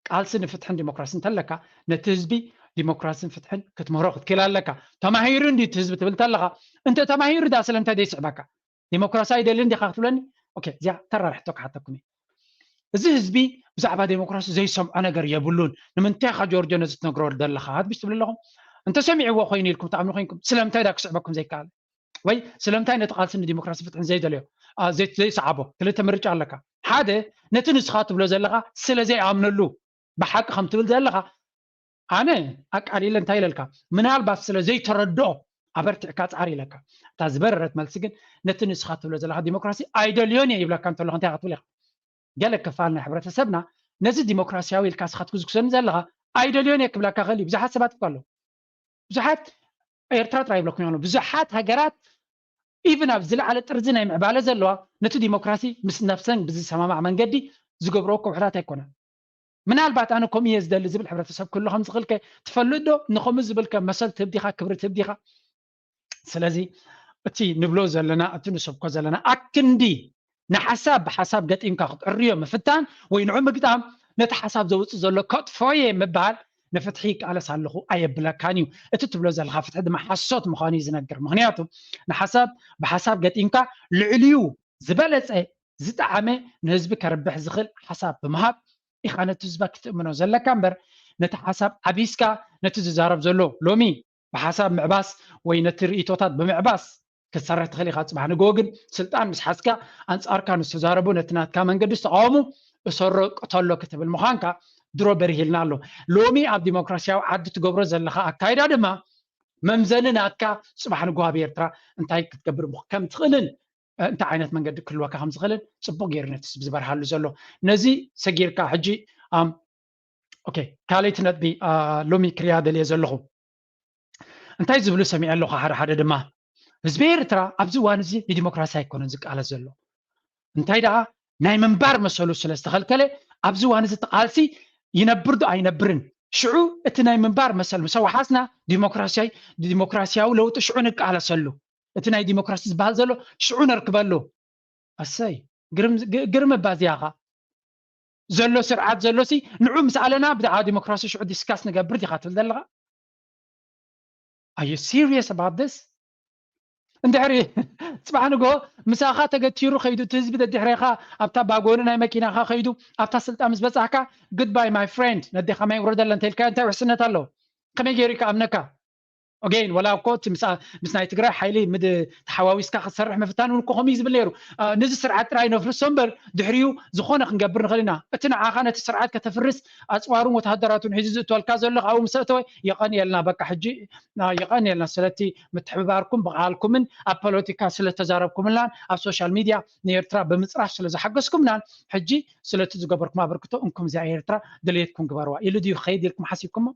ቃልሲ ንፍትሕን ዲሞክራሲ እንተለካ ነቲ ህዝቢ ዲሞክራሲን ፍትሕን ክትምህሮ ክትክእል ኣለካ። ተማሂሩ እንዲ እቲ ህዝቢ ትብል እንተለካ እንተ ተማሂሩ ዳ ስለምንታይ ዘይስዕበካ? ዲሞክራሲ ኣይደልን ዲኻ ክትብለኒ? ኦኬ፣ እዚኣ ተራርሕቶ ክሓተኩም እዩ። እዚ ህዝቢ ብዛዕባ ዴሞክራሲ ዘይሰምዖ ነገር የብሉን። ንምንታይ ኢኻ ጆርጆ ነዚ ትነግሮ ዘለኻ? ኣትብሽ ትብል ኣለኹም። እንተሰሚዕዎ ኮይኑ ኢልኩም ትኣምኑ ኮይንኩም ስለምንታይ ዳ ክስዕበኩም ዘይከኣለ? ወይ ስለምንታይ ነቲ ቃልሲ ንዲሞክራሲ ፍትሕን ዘይደልዮ ዘይሰዓቦ? ክልተ ምርጫ ኣለካ። ሓደ ነቲ ንስኻ ትብሎ ዘለኻ ስለ ዘይኣምነሉ ብሓቂ ከም ትብል ዘለኻ ኣነ ኣቃሊለ እንታይ ኢለልካ ምናልባት ስለ ዘይተረድኦ ኣበርቲዕካ ፃዕር ኢለካ እታ ዝበረረት መልሲ ግን ነቲ ንስኻ ትብሎ ዘለኻ ዲሞክራሲ ኣይደልዮን እየ ይብለካ እንተሎ እንታይ ክትብል ኢኻ ገለ ክፋል ናይ ሕብረተሰብና ነዚ ዲሞክራሲያዊ ኢልካ ስኻ ትኩዝኩሰኒ ዘለኻ ኣይደልዮን እየ ክብለካ ክእል እዩ ብዙሓት ሰባት እኳ ኣለዉ ብዙሓት ኤርትራ ጥራይ ይብለኩም ይኾኑ ብዙሓት ሃገራት ኢቭን ኣብ ዝለዓለ ጥርዚ ናይ ምዕባለ ዘለዋ ነቲ ዲሞክራሲ ምስ ነፍሰን ብዝሰማማዕ መንገዲ ዝገብርኦ ከውሕታት ኣይኮነን ምናልባት ኣነ ከምኡ እየ ዝደሊ ዝብል ሕብረተሰብ ክህሉ ከም ዝኽእል ከ ትፈልጥ ዶ ንኸምኡ ዝብል ከ መሰል ትህብ ዲኻ ክብሪ ትህብ ዲኻ ስለዚ እቲ ንብሎ ዘለና እቲ ንሰብኮ ዘለና ኣክንዲ ንሓሳብ ብሓሳብ ገጢምካ ክትዕርዮ ምፍታን ወይ ንዑ ምግጣም ነቲ ሓሳብ ዘውፅእ ዘሎ ከጥፎየ ምባል ንፍትሒ ይቃለስ ኣለኹ ኣየብለካን እዩ እቲ ትብሎ ዘለካ ፍትሒ ድማ ሓሶት ምዃኑ እዩ ዝነግር ምክንያቱ ንሓሳብ ብሓሳብ ገጢምካ ልዕልዩ ዝበለፀ ዝጠዓመ ንህዝቢ ከርብሕ ዝኽእል ሓሳብ ብምሃብ ኢኻ ነቲ ህዝባ ክትእምኖ ዘለካ እምበር ነቲ ሓሳብ ዓቢስካ ነቲ ዝዛረብ ዘሎ ሎሚ ብሓሳብ ምዕባስ ወይ ነቲ ርእቶታት ብምዕባስ ክትሰርሕ ትኽእል ኢኻ ፅባሕ ንግሆ ግን ስልጣን ምስ ሓዝካ ኣንፃርካ ንዝተዛረቡ ነቲ ናትካ መንገዲ ዝተቃወሙ እሰሮ ቅተሎ ክትብል ምዃንካ ድሮ በሪሂልና ኣሎ ሎሚ ኣብ ዲሞክራሲያዊ ዓዲ ትገብሮ ዘለካ ኣካይዳ ድማ መምዘኒ ናትካ ፅባሕ ንግሆ ኣብ ኤርትራ እንታይ ክትገብር ከም ትኽእልን እንታይ ዓይነት መንገዲ ክህልወካ ከም ዝኽእልን ፅቡቅ ገይሩ ነቲ ህዝቢ ዝበርሃሉ ዘሎ ነዚ ሰጊርካ ሕጂ ካልይቲ ነጥቢ ሎሚ ክሪያ ደልየ ዘለኹ እንታይ ዝብሉ ሰሚዐ ኣለኹ ሓደ ሓደ ድማ ህዝቢ ኤርትራ ኣብዚ እዋን እዚ ንዲሞክራሲ ኣይኮነን ዝቃለስ ዘሎ እንታይ ደኣ ናይ ምንባር መሰሉ ስለ ዝተኸልከለ ኣብዚ እዋን እዚ ተቃልሲ ይነብር ዶ ኣይነብርን ሽዑ እቲ ናይ ምንባር መሰል ምስ ኣውሓስና ዲሞክራሲያዊ ለውጢ ሽዑ ንቃለሰሉ እቲ ናይ ዲሞክራሲ ዝበሃል ዘሎ ሽዑ ነርክበሉ ኣሰይ ግርም እባ እዚኣኻ ዘሎ ስርዓት ዘሎሲ ንዑ ምስ ኣለና ብዛዕባ ዲሞክራሲ ሽዑ ዲስካስ ንገብር ዲኻ ትብል ዘለኻ ኣዩ ሲሪየስ ኣባት ስ እንድሕሪ ፅባሕ ንጎ ምሳኻ ተገቲሩ ከይዱ እቲ ህዝቢ ደድሕሬኻ ኣብታ ባጎኒ ናይ መኪናኻ ከይዱ ኣብታ ስልጣን ምስ በፃሕካ good bye my friend ነዴኻ ማይ ውረደላ እንተልካ እንታይ ውሕስነት ኣለዎ ከመይ ገይሩ ይከኣምነካ ኦጌን ወላ እኮ እቲ ምስ ናይ ትግራይ ሓይሊ ተሓዋዊስካ ክትሰርሕ ምፍታን እውን እኮ ከምኡ እዩ ዝብል ነይሩ። ነዚ ስርዓት ጥራይ ነፍርሶ እምበር ድሕሪኡ ዝኾነ ክንገብር ንኽእል ኢና። እቲ ንዓኻ ነቲ ስርዓት ከተፍርስ ኣፅዋሩን ወተሃደራቱን ሒዙ ዝእትወልካ ዘሎ ኣብኡ ምስ ኣተወ የቐንየልና፣ በቃ ሕጂ የቐንየልና ስለቲ ምትሕብባርኩም ብቓልኩምን ኣብ ፖለቲካ ስለተዛረብኩምልናን ኣብ ሶሻል ሚድያ ንኤርትራ ብምፅራፍ ስለ ዝሓገዝኩምናን ሕጂ ስለቲ ዝገበርኩም ኣበርክቶ እንኩም እዚኣ ኤርትራ ድሌትኩም ግበርዋ ኢሉ ድዩ ክኸይድ ኢልኩም ሓሲብኩሞ?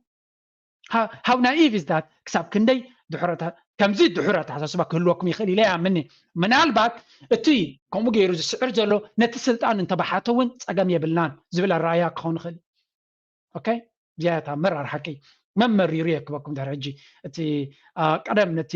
How naive is that? ክሳብ ክንደይ ድሕረት ከምዚ ድሕር ኣተሓሳስባ ክህልወኩም ይኽእል ኢለ ይኣምኒ። ምናልባት እቲ ከምኡ ገይሩ ዝስዕር ዘሎ ነቲ ስልጣን እንተባሓተ እውን ፀገም የብልናን ዝብል ኣረኣያ ክኸውን ይኽእል። ኦኬ፣ እዚኣ እታ መራር ሓቂ መመሪሩ የክበኩም ድሕሪ ሕጂ። እቲ ቀደም ነቲ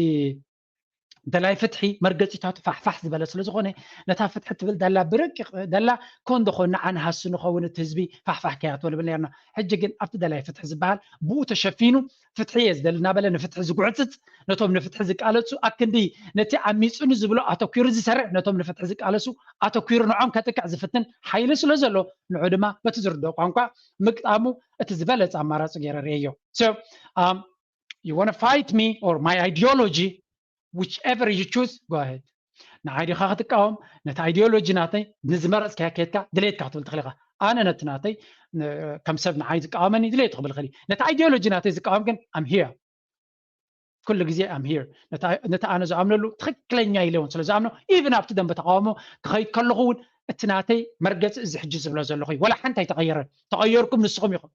ደላይ ፍትሒ መርገፂታቱ ፋሕፋሕ ዝበለ ስለዝኾነ ነታ ፍትሒ ትብል ደላ ብረቂቕ ደላ ኮን ዶ ኮን ንዓ ንሃሲ ንኸውን እቲ ህዝቢ ፋሕፋሕ ከያትወ ንብል ነርና። ሕጂ ግን ኣብቲ ደላይ ፍትሒ ዝበሃል ብኡ ተሸፊኑ ፍትሒ እየ ዝደሊ እናበለ ንፍትሒ ዝጉዕፅፅ፣ ነቶም ንፍትሒ ዝቃለሱ ኣክንዲ ነቲ ዓሚፁኒ ዝብሎ ኣተኪሩ ዝሰርዕ፣ ነቶም ንፍትሒ ዝቃለሱ ኣተኪሩ ንዖም ከጥቅዕ ዝፍትን ሓይሊ ስለ ዘሎ ንዑ ድማ በቲ ዝርድኦ ቋንቋ ምግጣሙ እቲ ዝበለፀ ኣማራፂ ገይረ ርእየዮ። So um, you want to fight me or my ideology, whichever you choose, go ahead. ንዓይ ዲኻ ክትቃወም? ነቲ ኣይዲዮሎጂ ናተይ ንዝመረፅካዮ ከድካ ድሌትካ ክትብል ትኽእል ኢኻ። ኣነ ነቲ ናተይ ከም ሰብ ንዓይ ዝቃወመኒ ድሌቱ ክብል ይኽእል። ነቲ ኣይዲዮሎጂ ናተይ ዝቃወም ግን I'm here። ኩሉ ግዜ I'm here። ነቲ ኣነ ዝኣምነሉ ትኽክለኛ ኢለ እውን ስለ ዝኣምኖ even ኣብቲ ደንበ ተቃውሞ ክኸይድ ከለኹ እውን እቲ ናተይ መርገፂ እዚ ሕጂ ዝብሎ ዘለኹ እዩ። ወላ ሓንቲ ኣይተቐየረን። ተቐየርኩም ንስኹም ኢኹም።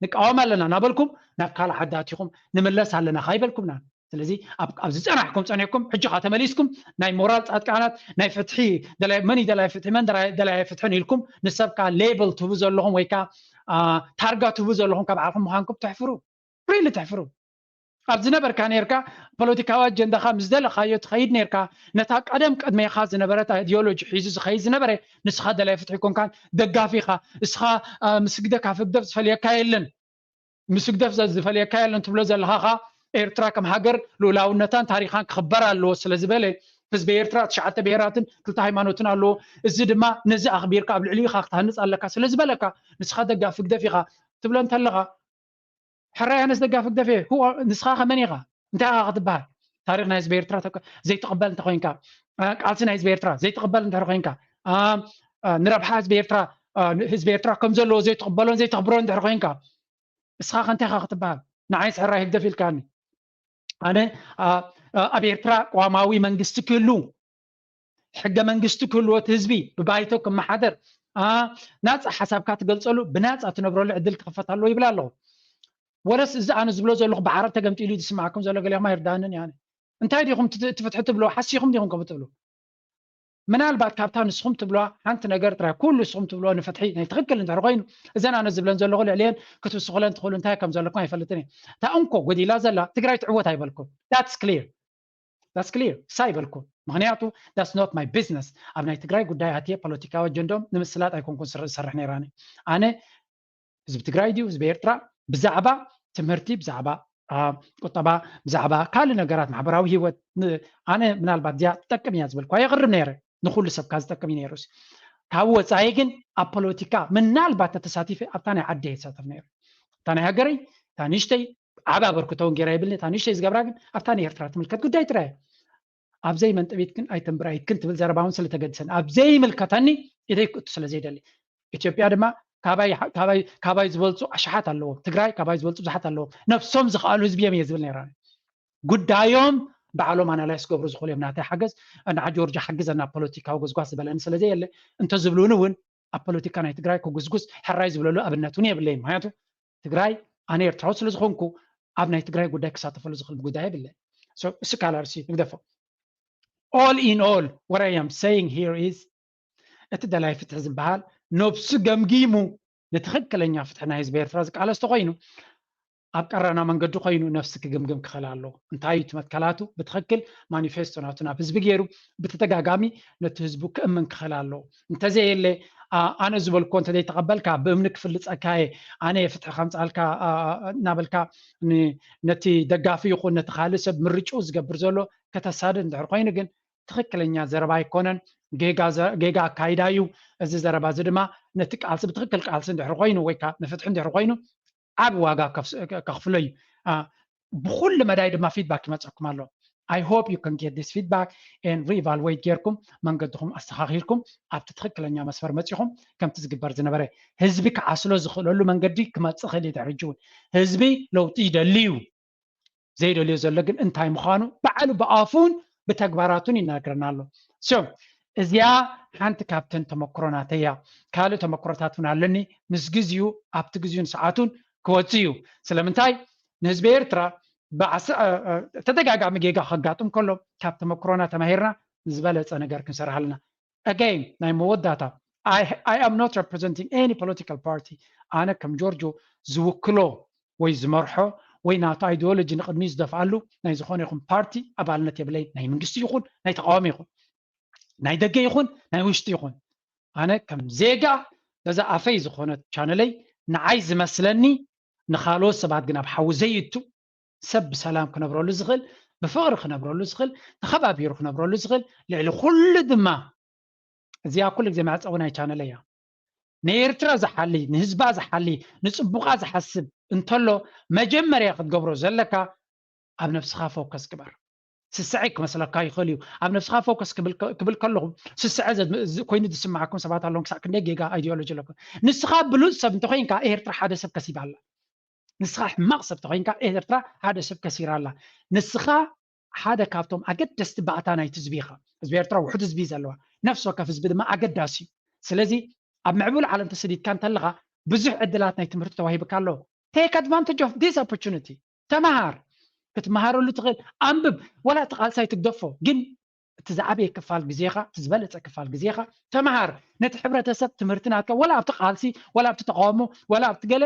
ንቃወም ኣለና እናበልኩም ናብ ካልእ ዓዲ ኣቲኹም ንምለስ ኣለና ካይበልኩምና። ስለዚ ኣብ ዝፀናሕኩም ፀኒሕኩም ሕጂ ከዓ ተመሊስኩም ናይ ሞራል ፃድቃናት ናይ ፍትሒ መን ደላይ ፍትሒ መን ደላይ ፍትሕን ኢልኩም ንሰብ ከዓ ሌብል ትህቡ ዘለኹም ወይ ከዓ ታርጋ ትህቡ ዘለኹም ካብ ዓኹም ምዃንኩም ተሕፍሩ። ሪሊ ተሕፍሩ። ኣብ ዝነበርካ ነርካ ፖለቲካዊ ኣጀንዳኻ ምስ ደለኻዮ ትኸይድ ነርካ። ነታ ቀደም ቅድሜኻ ዝነበረት ኣይዲዮሎጂ ሒዙ ዝኸይድ ዝነበረ ንስኻ ደላይ ፍትሒ ኮንካን ደጋፊኻ እስኻ ምስ ህግደፍ ካብ ህግደፍ ዝፈልየካ የለን። ምስ ህግደፍ ዝፈልየካ የለን ትብሎ ዘለኻ ኸኣ ኤርትራ ከም ሃገር ልኡላውነታን ታሪኻን ክኽበር ኣለዎ ስለ ዝበለ ህዝቢ ኤርትራ ትሽዓተ ብሄራትን ክልተ ሃይማኖትን ኣለዎ። እዚ ድማ ነዚ ኣኽቢርካ ኣብ ልዕሊኡ ኢኻ ክትሃንፅ ኣለካ ስለ ዝበለካ ንስኻ ደጋፊ ህግደፍ ኢኻ ትብሎ እንተለኻ ሕራይ ኣነስ ደጋፊ ህግደፍ እየ። ንስኻ ከ መን ኢኻ? እንታይ ኢኻ ክትበሃል? ታሪኽ ናይ ህዝቢ ኤርትራ ዘይትቕበል እንተኾይንካ፣ ቃልሲ ናይ ህዝቢ ኤርትራ ዘይትቕበል እንድሕር ኮይንካ፣ ንረብሓ ህዝቢ ኤርትራ ህዝቢ ኤርትራ ከም ዘለዎ ዘይትቕበሎን ዘይተኽብሮን እንድሕር ኮይንካ እስኻ ከ እንታይ ኢኻ ክትበሃል? ንዓይስ ሕራይ ህግደፍ ኢልካኒ። ኣነ ኣብ ኤርትራ ቅዋማዊ መንግስቲ ክህሉ ሕገ መንግስቲ ክህልዎ እቲ ህዝቢ ብባይቶ ክመሓደር ናፃ ሓሳብካ ትገልፀሉ ብናፃ ትነብረሉ ዕድል ክኽፈት ኣለዎ ይብል ኣለኹ። ወለስ እዚ ኣነ ዝብሎ ዘለኹ ብዓረብ ተገምጢሉ ዝስማዕኩም ዘሎ ገሊኹም ኣይርዳንን እየ። እንታይ ዲኹም እቲ ፍትሒ ትብልዎ? ሓሲኹም ዲኹም ከምኡ ትብሉ? ምናልባት ካብታ ንስኹም ትብልዋ ሓንቲ ነገር ጥራይ ኩሉ ንስኹም ትብልዎ ንፍትሒ ናይ ትኽክል እንድሕር ኮይኑ እዘን ኣነ ዝብለን ዘለኹ ልዕልየን ክትውስኹለን ትኽእሉ እንታይ ከም ዘለኩም ኣይፈልጥን እየ። እታ እንኮ ጎዲላ ዘላ ትግራይ ትዕወት ኣይበልኩም። That's clear. That's clear። እሳ ኣይበልኩም። ምኽንያቱ that's not my business። ኣብ ናይ ትግራይ ጉዳይ ኣትየ ፖለቲካዊ ኣጀንዶም ንምስላጥ ኣይኮንኩን ዝሰርሕ ነይራኒ። ኣነ ህዝቢ ትግራይ ድዩ ህዝቢ ኤርትራ ብዛዕባ ትምህርቲ ብዛዕባ ቁጠባ ብዛዕባ ካልእ ነገራት ማሕበራዊ ሂወት ኣነ ምናልባት እዚኣ ትጠቅም እያ ዝበልኳ የቕርብ ነይረ። ንኩሉ ሰብ ካ ዝጠቅም እዩ ነይሩ። ካብ ወፃኢ ግን ኣብ ፖለቲካ ምናልባት ተተሳቲፈ ኣብታ ናይ ዓዲ ይሳተፍ ነይሩ። እታ ናይ ሃገረይ እታ ንእሽተይ ዓብ ኣበርክቶ እውን ገይራ የብልኒ። እታ ንእሽተይ ዝገብራ ግን ኣብታ ንኤርትራ ትምልከት ጉዳይ ጥራይ ኣብዘይ መንጥቢትክን ኣይተንብራይትክን ትብል ዘረባ እውን ስለተገድሰን ኣብዘይ ምልከተኒ ኢደይ ክእቱ ስለዘይደሊ ኢትዮጵያ ድማ ካባይ ዝበልፁ ኣሽሓት ኣለዎም። ትግራይ ካባይ ዝበልፁ ብዙሓት ኣለዎም። ነብሶም ዝኸኣሉ ህዝቢ እዮም እየ ዝብል ነይራ። ጉዳዮም ባዕሎም ኣናላይስ ክገብሩ ዝኽእሉ እዮም። ናተይ ሓገዝ እና ጆርጆ ሓግዘና ፖለቲካዊ ጎስጓስ ዝበለኒ ስለዘየለ እንተዝብሉኒ እውን ኣብ ፖለቲካ ናይ ትግራይ ክጉስጉስ ሕራይ ዝብለሉ ኣብነት እውን የብለይን። ምክንያቱ ትግራይ ኣነ ኤርትራዊ ስለዝኾንኩ ኣብ ናይ ትግራይ ጉዳይ ክሳተፈሉ ዝኽእል ጉዳይ የብለይን። እሱ ካልኣርሲ ንግደፎ። All in all what I am saying here is እቲ ደላይ ፍትሒ ዝበሃል ነብሱ ገምጊሙ ንትኽክለኛ ፍትሒ ናይ ህዝቢ ኤርትራ ዝቃለስ ተኮይኑ ኣብ ቀረና መንገዲ ኮይኑ ነፍሲ ክግምግም ክኽእል ኣለዎ። እንታይ እዩ እቲ መትከላቱ? ብትኽክል ማኒፌስቶ ናቱ ናብ ህዝቢ ገይሩ ብተደጋጋሚ ነቲ ህዝቡ ክእምን ክኽእል ኣለዎ። እንተዘየለ ኣነ ዝበልኮ እንተዘይተቐበልካ ብእምኒ ክፍልፀካ እየ፣ ኣነ እየ ፍትሒ ከምፅኣልካ እናበልካ ነቲ ደጋፊ ይኹን ነቲ ካልእ ሰብ ምርጭኡ ዝገብር ዘሎ ከተሳድድ እንድሕር ኮይኑ ግን ትኽክለኛ ዘረባ ኣይኮነን። ጌጋ ኣካይዳ እዩ። እዚ ዘረባ እዚ ድማ ነቲ ቃልሲ ብትኽክል ቃልሲ እንድሕር ኮይኑ ወይ ከዓ ንፍትሒ እንድሕር ኮይኑ ዓብ ዋጋ ከኽፍሎ እዩ። ብኩሉ መዳይ ድማ feedback ይመፀኩም ኣሎ። I hope you can get this feedback and reevaluate ጌርኩም መንገድኹም ኣስተኻኺልኩም ኣብቲ ትኽክለኛ መስመር መፂኹም ከምቲ ዝግበር ዝነበረ ህዝቢ ክዓስሎ ዝኽእለሉ መንገዲ ክመፅእ ክእል እዩ። ድሕሪ ሕጂ እውን ህዝቢ ለውጢ ይደሊ እዩ። ዘይደልዮ ዘሎ ግን እንታይ ምዃኑ ባዕሉ ብኣፉን ብተግባራቱን ይናገረና ኣሎ። So እዚኣ ሓንቲ ካብተን ተመክሮናተይ እያ። ካልእ ተመክሮታት እውን ኣለኒ። ምስ ግዜኡ ኣብቲ ግዜኡን ሰዓቱን ክወፅእ እዩ። ስለምንታይ ንህዝቢ ኤርትራ ብዓስ- እ- እ- ተደጋጋሚ ጌጋ ከጋጥም ከሎ ካብ ተመክሮና ተማሂርና ዝበለፀ ነገር ክንሰርሕ ኣለና። Again ናይ መወዳእታ I, I am not representing any political party። ኣነ ከም ጆርጆ ዝውክሎ ወይ ዝመርሖ ወይ ናቱ ideology ንቕድሚ ዝደፍኣሉ ናይ ዝኾነ ይኹን ፓርቲ ኣባልነት የብለይ። ናይ መንግስቲ ይኹን ናይ ተቃዋሚ ይኹን ናይ ደገ ይኹን ናይ ውሽጢ ይኹን ኣነ ከም ዜጋ በዛ ኣፈይ ዝኾነት ቻነለይ ንዓይ ዝመስለኒ ንኻልኦት ሰባት ግን ኣብ ሓዊ ዘይእቱ ሰብ ብሰላም ክነብረሉ ዝኽእል ብፍቕሪ ክነብረሉ ዝኽእል ተኸባቢሩ ክነብረሉ ዝኽእል ልዕሊ ኩሉ ድማ እዚኣ ኩሉ ግዜ መዕፀዊ ናይ ቻነለይ እያ። ንኤርትራ ዝሓሊ ንህዝባ ዝሓሊ ንፅቡቓ ዝሓስብ እንተሎ መጀመርያ ክትገብሮ ዘለካ ኣብ ነብስኻ focus ግበር። ስስዐ ክመስለካ ይኽእል እዩ። ኣብ ነብስኻ focus ክብል ከ- ክብል ከለኹ ስስዐ ዘ- ዝ- ኮይኑ ዝስምዓኩም ሰባት ኣለዎም። ክሳዕ ክንደይ ጌጋ ideology ኣለኩም። ንስኻ ብሉፅ ሰብ እንተኮይንካ ኤርትራ ሓደ ሰብ ከሲባ ኣላ። ንስኻ ሕማቕ ሰብ ተኮይንካ ኤርትራ ሓደ ሰብ ከሲራ ኣላ። ንስኻ ሓደ ካብቶም ኣገደስቲ ባእታ ናይቲ ህዝቢ ኢኻ። ህዝቢ ኤርትራ ውሑድ ህዝቢ እዩ ዘለዋ። ነፍሲ ወከፍ ህዝቢ ድማ ኣገዳሲ እዩ። ስለዚ ኣብ ምዕቡል ዓለም ተሰዲድካ እንተለኻ ብዙሕ ዕድላት ናይ ትምህርቲ ተዋሂብካ ኣሎ። Take advantage of this opportunity። ተመሃር። ክትመሃረሉ ትኽእል። ኣንብብ። ወላ እቲ ቃልሲ ኣይትግደፎ። ግን እቲ ዝዓበየ ክፋል ግዜኻ፣ እቲ ዝበለጸ ክፋል ግዜኻ ተመሃር። ነቲ ሕብረተሰብ ትምህርቲ ናትካ ወላ ኣብቲ ቃልሲ፣ ወላ ኣብቲ ተቃውሞ፣ ወላ ኣብቲ ገለ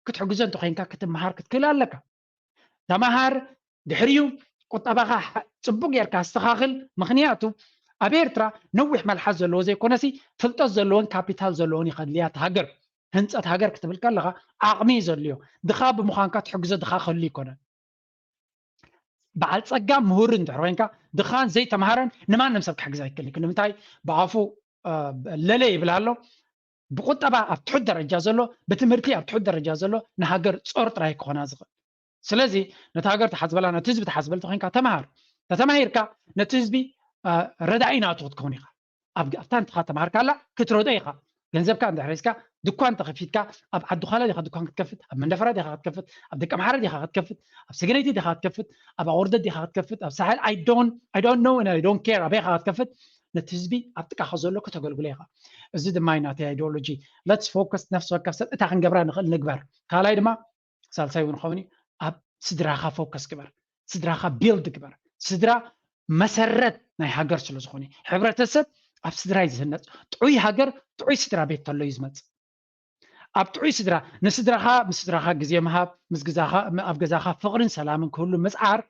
ክትሕግዞ እንተኮይንካ ክትመሃር ክትክእል ኣለካ። ተመሃር፣ ድሕሪኡ ቁጠባኻ ሓ- ጽቡቅ ጌርካ ኣስተኻኽል። ምኽንያቱ ኣብ ኤርትራ ነዊሕ መልሓስ ዘለዎ ዘይኮነሲ ፍልጠት ዘለዎን ካፒታል ዘለዎን እዩ ከድልያ እታ ሃገር። ህንጸት ሃገር ክትብል ከለኻ ዓቕሚ እዩ ዘድልዮ። ድኻ ብምዃንካ ትሕግዞ ድኻ ክህሉ ይኮነን። በዓል ጸጋ ምሁር እንድሕር ኮይንካ ድኻን ዘይተምሃረን ንማንም ሰብ ክሕግዝ ኣይክእልን። ክንዲ ምንታይ ብኣፉ እ፣ ለለ ይብል ኣሎ። ብቁጠባ ኣብ ትሑት ደረጃ ዘሎ ብትምህርቲ ኣብ ትሑት ደረጃ ዘሎ ንሃገር ጾር ጥራይ ክኾና ዝኽእል። ስለዚ ነቲ ሃገር ተሓዝበላ ነቲ ህዝቢ ተሓዝበል ተኮይንካ ተምሃር። ተተማሂርካ ነቲ ህዝቢ እ፣ ረዳኢ ናቱ ክትከውን ኢኻ። ኣብ ኣብታ ንትኻ ተምሃርካላ ክትረዶ ኢኻ። ገንዘብካ እንድሕር ሒዝካ ድኳን ተኸፊትካ ኣብ ዓዲ ዃላ ዲኻ ድኳን ክትከፍት ኣብ መንደፈራ ዲኻ ክትከፍት ኣብ ደቂ ኣምሓራ ዲኻ ክትከፍት ኣብ ሰገነይቲ ዲኻ ክትከፍት ኣብ ኣወርደት ዲኻ ክትከፍት ኣብ ሳሕል I don't I don't know and I don't care ኣበይ ኢኻ ክትከፍት ነቲ ህዝቢ ኣብ ጥቃኻ ዘሎ ከተገልግሎ ኢኻ። እዚ ድማ እዩ ናተይ ideology። Let's focus ነፍሲ ወከፍ ሰብ እታ ክንገብራ ንኽእል ንግበር። ካልኣይ ድማ ሳልሳይ እውን ኸውን እዩ ኣብ ስድራኻ focus ግበር። ስድራኻ build ግበር። ስድራ መሰረት ናይ ሃገር ስለ ዝኾነ ሕብረተሰብ ኣብ ስድራ እዩ ዝህነፅ። ጥዑይ ሃገር ጥዑይ ስድራ ቤት ተሎ እዩ ዝመፅእ። ኣብ ጥዑይ ስድራ ንስድራኻ ምስ ስድራኻ ግዜ ምሃብ ምስ ግዛኻ ኣብ ገዛኻ ፍቕርን ሰላምን ክህሉ ምፅዓር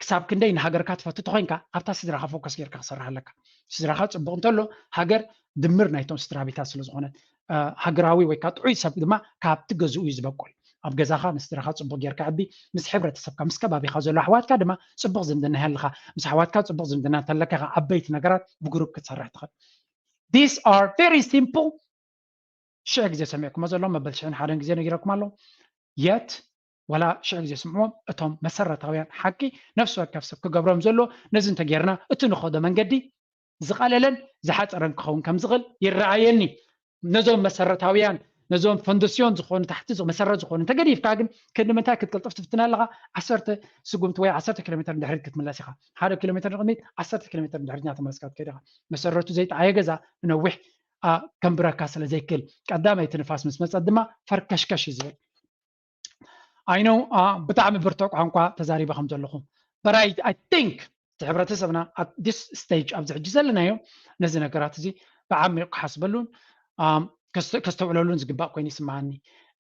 ክሳብ ክንደይ ንሃገርካ ትፈቱ ተኮይንካ ኣብታ ስድራኻ focus ጌርካ ክሰርሕ ኣለካ። ስድራኻ ፅቡቕ እንተሎ ሃገር ድምር ናይቶም ስድራ ቤታት ስለ ዝኾነ ሃገራዊ ወይ ከዓ ጥዑይ ሰብ ድማ ካብቲ ገዝኡ እዩ ዝበቁል። ኣብ ገዛኻ ንስድራኻ ፅቡቕ ጌርካ ዕቢ ምስ ሕብረተሰብካ ምስ ከባቢኻ ዘሎ ኣሕዋትካ ድማ ፅቡቕ ዝምድና ይሃልኻ። ምስ ኣሕዋትካ ፅቡቕ ዝምድና እንተለካ ኢኻ ዓበይቲ ነገራት ብግሩፕ ክትሰርሕ ትኽእል። These are very simple። ሽሕ ግዜ ሰሚዕኩሞ ዘሎ መበል ሽሕን ሓደን ግዜ ነጊረኩም ኣሎ። Yet ወላ ሽሕ ግዜ ስምዕዎም እቶም መሰረታውያን ሓቂ ነፍሲ ወከፍ ሰብ ክገብሮም ዘሎ ነዚ እንተጌርና እቲ ንኸዶ መንገዲ ዝቐለለን ዝሓፀረን ክኸውን ከም ዝኽእል ይረኣየኒ። ነዞም መሰረታውያን ነዞም ፈንደስዮን ዝኾኑ ታሕቲ መሰረት ዝኾኑ እንተገዲፍካ ግን ክንዲ ምንታይ ክትቅልጥፍ ትፍትን ኣለኻ? ዓሰርተ ስጉምቲ ወይ ዓሰርተ ኪሎ ሜትር ንድሕሪት ክትምለስ ኢኻ። ሓደ ኪሎ ሜትር ንቕድሚት ዓሰርተ ኪሎ ሜትር ንድሕሪት እናተመለስካ ትከይድ ኢኻ። መሰረቱ ዘይጠዓየ ገዛ ንነዊሕ ከንብረካ ስለ ዘይክእል ቀዳመይቲ ንፋስ ምስ መፀት ድማ ፈርከሽከሽ እዩ ዝብል። I know ብጣዕሚ ብርቱዕ ቋንቋ ተዛሪበ ከም ዘለኹ but I think እቲ ሕብረተሰብና at this stage ኣብዚ ሕጂ ዘለናዮ ነዚ ነገራት እዚ ብዓሚቕ ክሓስበሉን ከስተውዕለሉን ዝግባእ ኮይኑ ይስምዓኒ።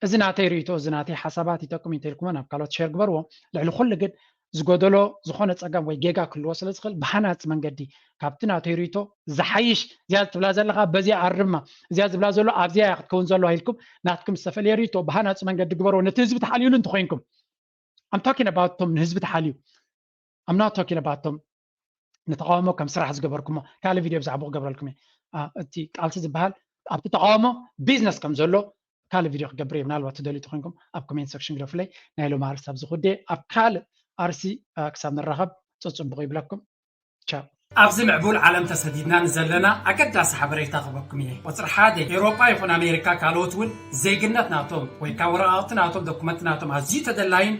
እዚ ናተይ ርእይቶ እዚ ናተይ ሓሳባት ይጠቅም እንተልኩሞ ናብ ካልኦት share ግበርዎ። ልዕሊ ኩሉ ግን ዝጎደሎ ዝኾነ ፀገም ወይ ጌጋ ክህልዎ ስለ ዝኽእል ብሃናፂ መንገዲ ካብቲ ናተይ ርእይቶ ዝሓይሽ እዚኣ ትብላ ዘለኻ በዚኣ ኣርማ እዚኣ ዝብላ ዘሎ ኣብዚኣ እያ ክትከውን ዘለዋ ኢልኩም ናትኩም ዝተፈለየ ርእይቶ ብሃናፂ መንገዲ ግበርዎ። ነቲ ህዝቢ ተሓልዩሉ እንተኮይንኩም I'm talking about ቶም ንህዝቢ ተሓልዩ I'm not talking about ቶም ንተቃውሞ ከም ስራሕ ዝገበርኩሞ ካልእ ቪድዮ ብዛዕባኡ ክገብረልኩም እየ። እቲ ቃልሲ ዝበሃል ኣብቲ ተቃውሞ ቢዝነስ ከም ዘሎ ካልእ ቪድዮ ክገብር እየ። ምናልባት ትደልዩ ተኾይንኩም ኣብ ኮሜንት ሰክሽን ግደፉለይ። ናይ ሎም ኣርሲ ኣብዚ ኩዴ ኣብ ካልእ ኣርሲ ክሳብ ንራኸብ ጽጽቡቕ ይብለኩም። ቻው። ኣብዚ ምዕቡል ዓለም ተሰዲድና ንዘለና ኣገዳሲ ሓበሬታ ክበኩም እየ። ቁፅሪ ሓደ፣ ኤውሮጳ ይኹን ኣሜሪካ ካልኦት እውን ዜግነት ናቶም ወይ ከዓ ወረቃቕቲ ናቶም ዶኩመንት ናቶም ኣዝዩ ተደላይን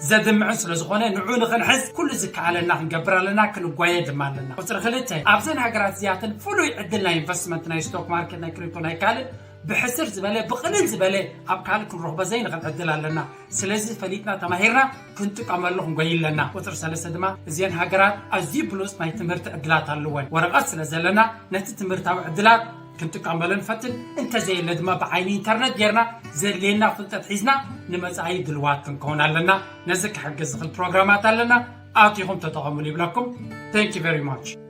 ዘድምዕን ስለዝኾነ ንዑ ንኽንሕዝ ኩሉ ዝከኣለና ክንገብር ኣለና፣ ክንጓየ ድማ ኣለና። ቁፅሪ ክልተ፣ ኣብዘን ሃገራት እዚኣተን ፍሉይ ዕድል ናይ ኢንቨስትመንት ናይ ስቶክ ማርኬት ናይ ክሪፕቶ ናይ ካልእ ብሕስር ዝበለ ብቕልል ዝበለ ኣብ ካልእ ክንረኽቦ ዘይንኽእል ዕድል ኣለና። ስለዚ ፈሊጥና ተማሂርና ክንጥቀመሉ ክንጎይ ኣለና። ቁፅሪ ሰለስተ ድማ እዚአን ሃገራት ኣዝዩ ብሉፅ ናይ ትምህርቲ ዕድላት ኣለወን። ወረቐት ስለ ዘለና ነቲ ትምህርታዊ ዕድላት ክንጥቀመሉ ንፈትን፣ እንተዘየለ ድማ ብዓይኒ ኢንተርነት ጌርና ዘድልየና ፍልጠት ሒዝና ንመፃኢ ድልዋት ክንከውን ኣለና። ነዚ ክሕግዝ ዝኽእል ፕሮግራማት ኣለና፣ ኣቲኹም ተጠቐሙሉ ይብለኩም። Thank you very much።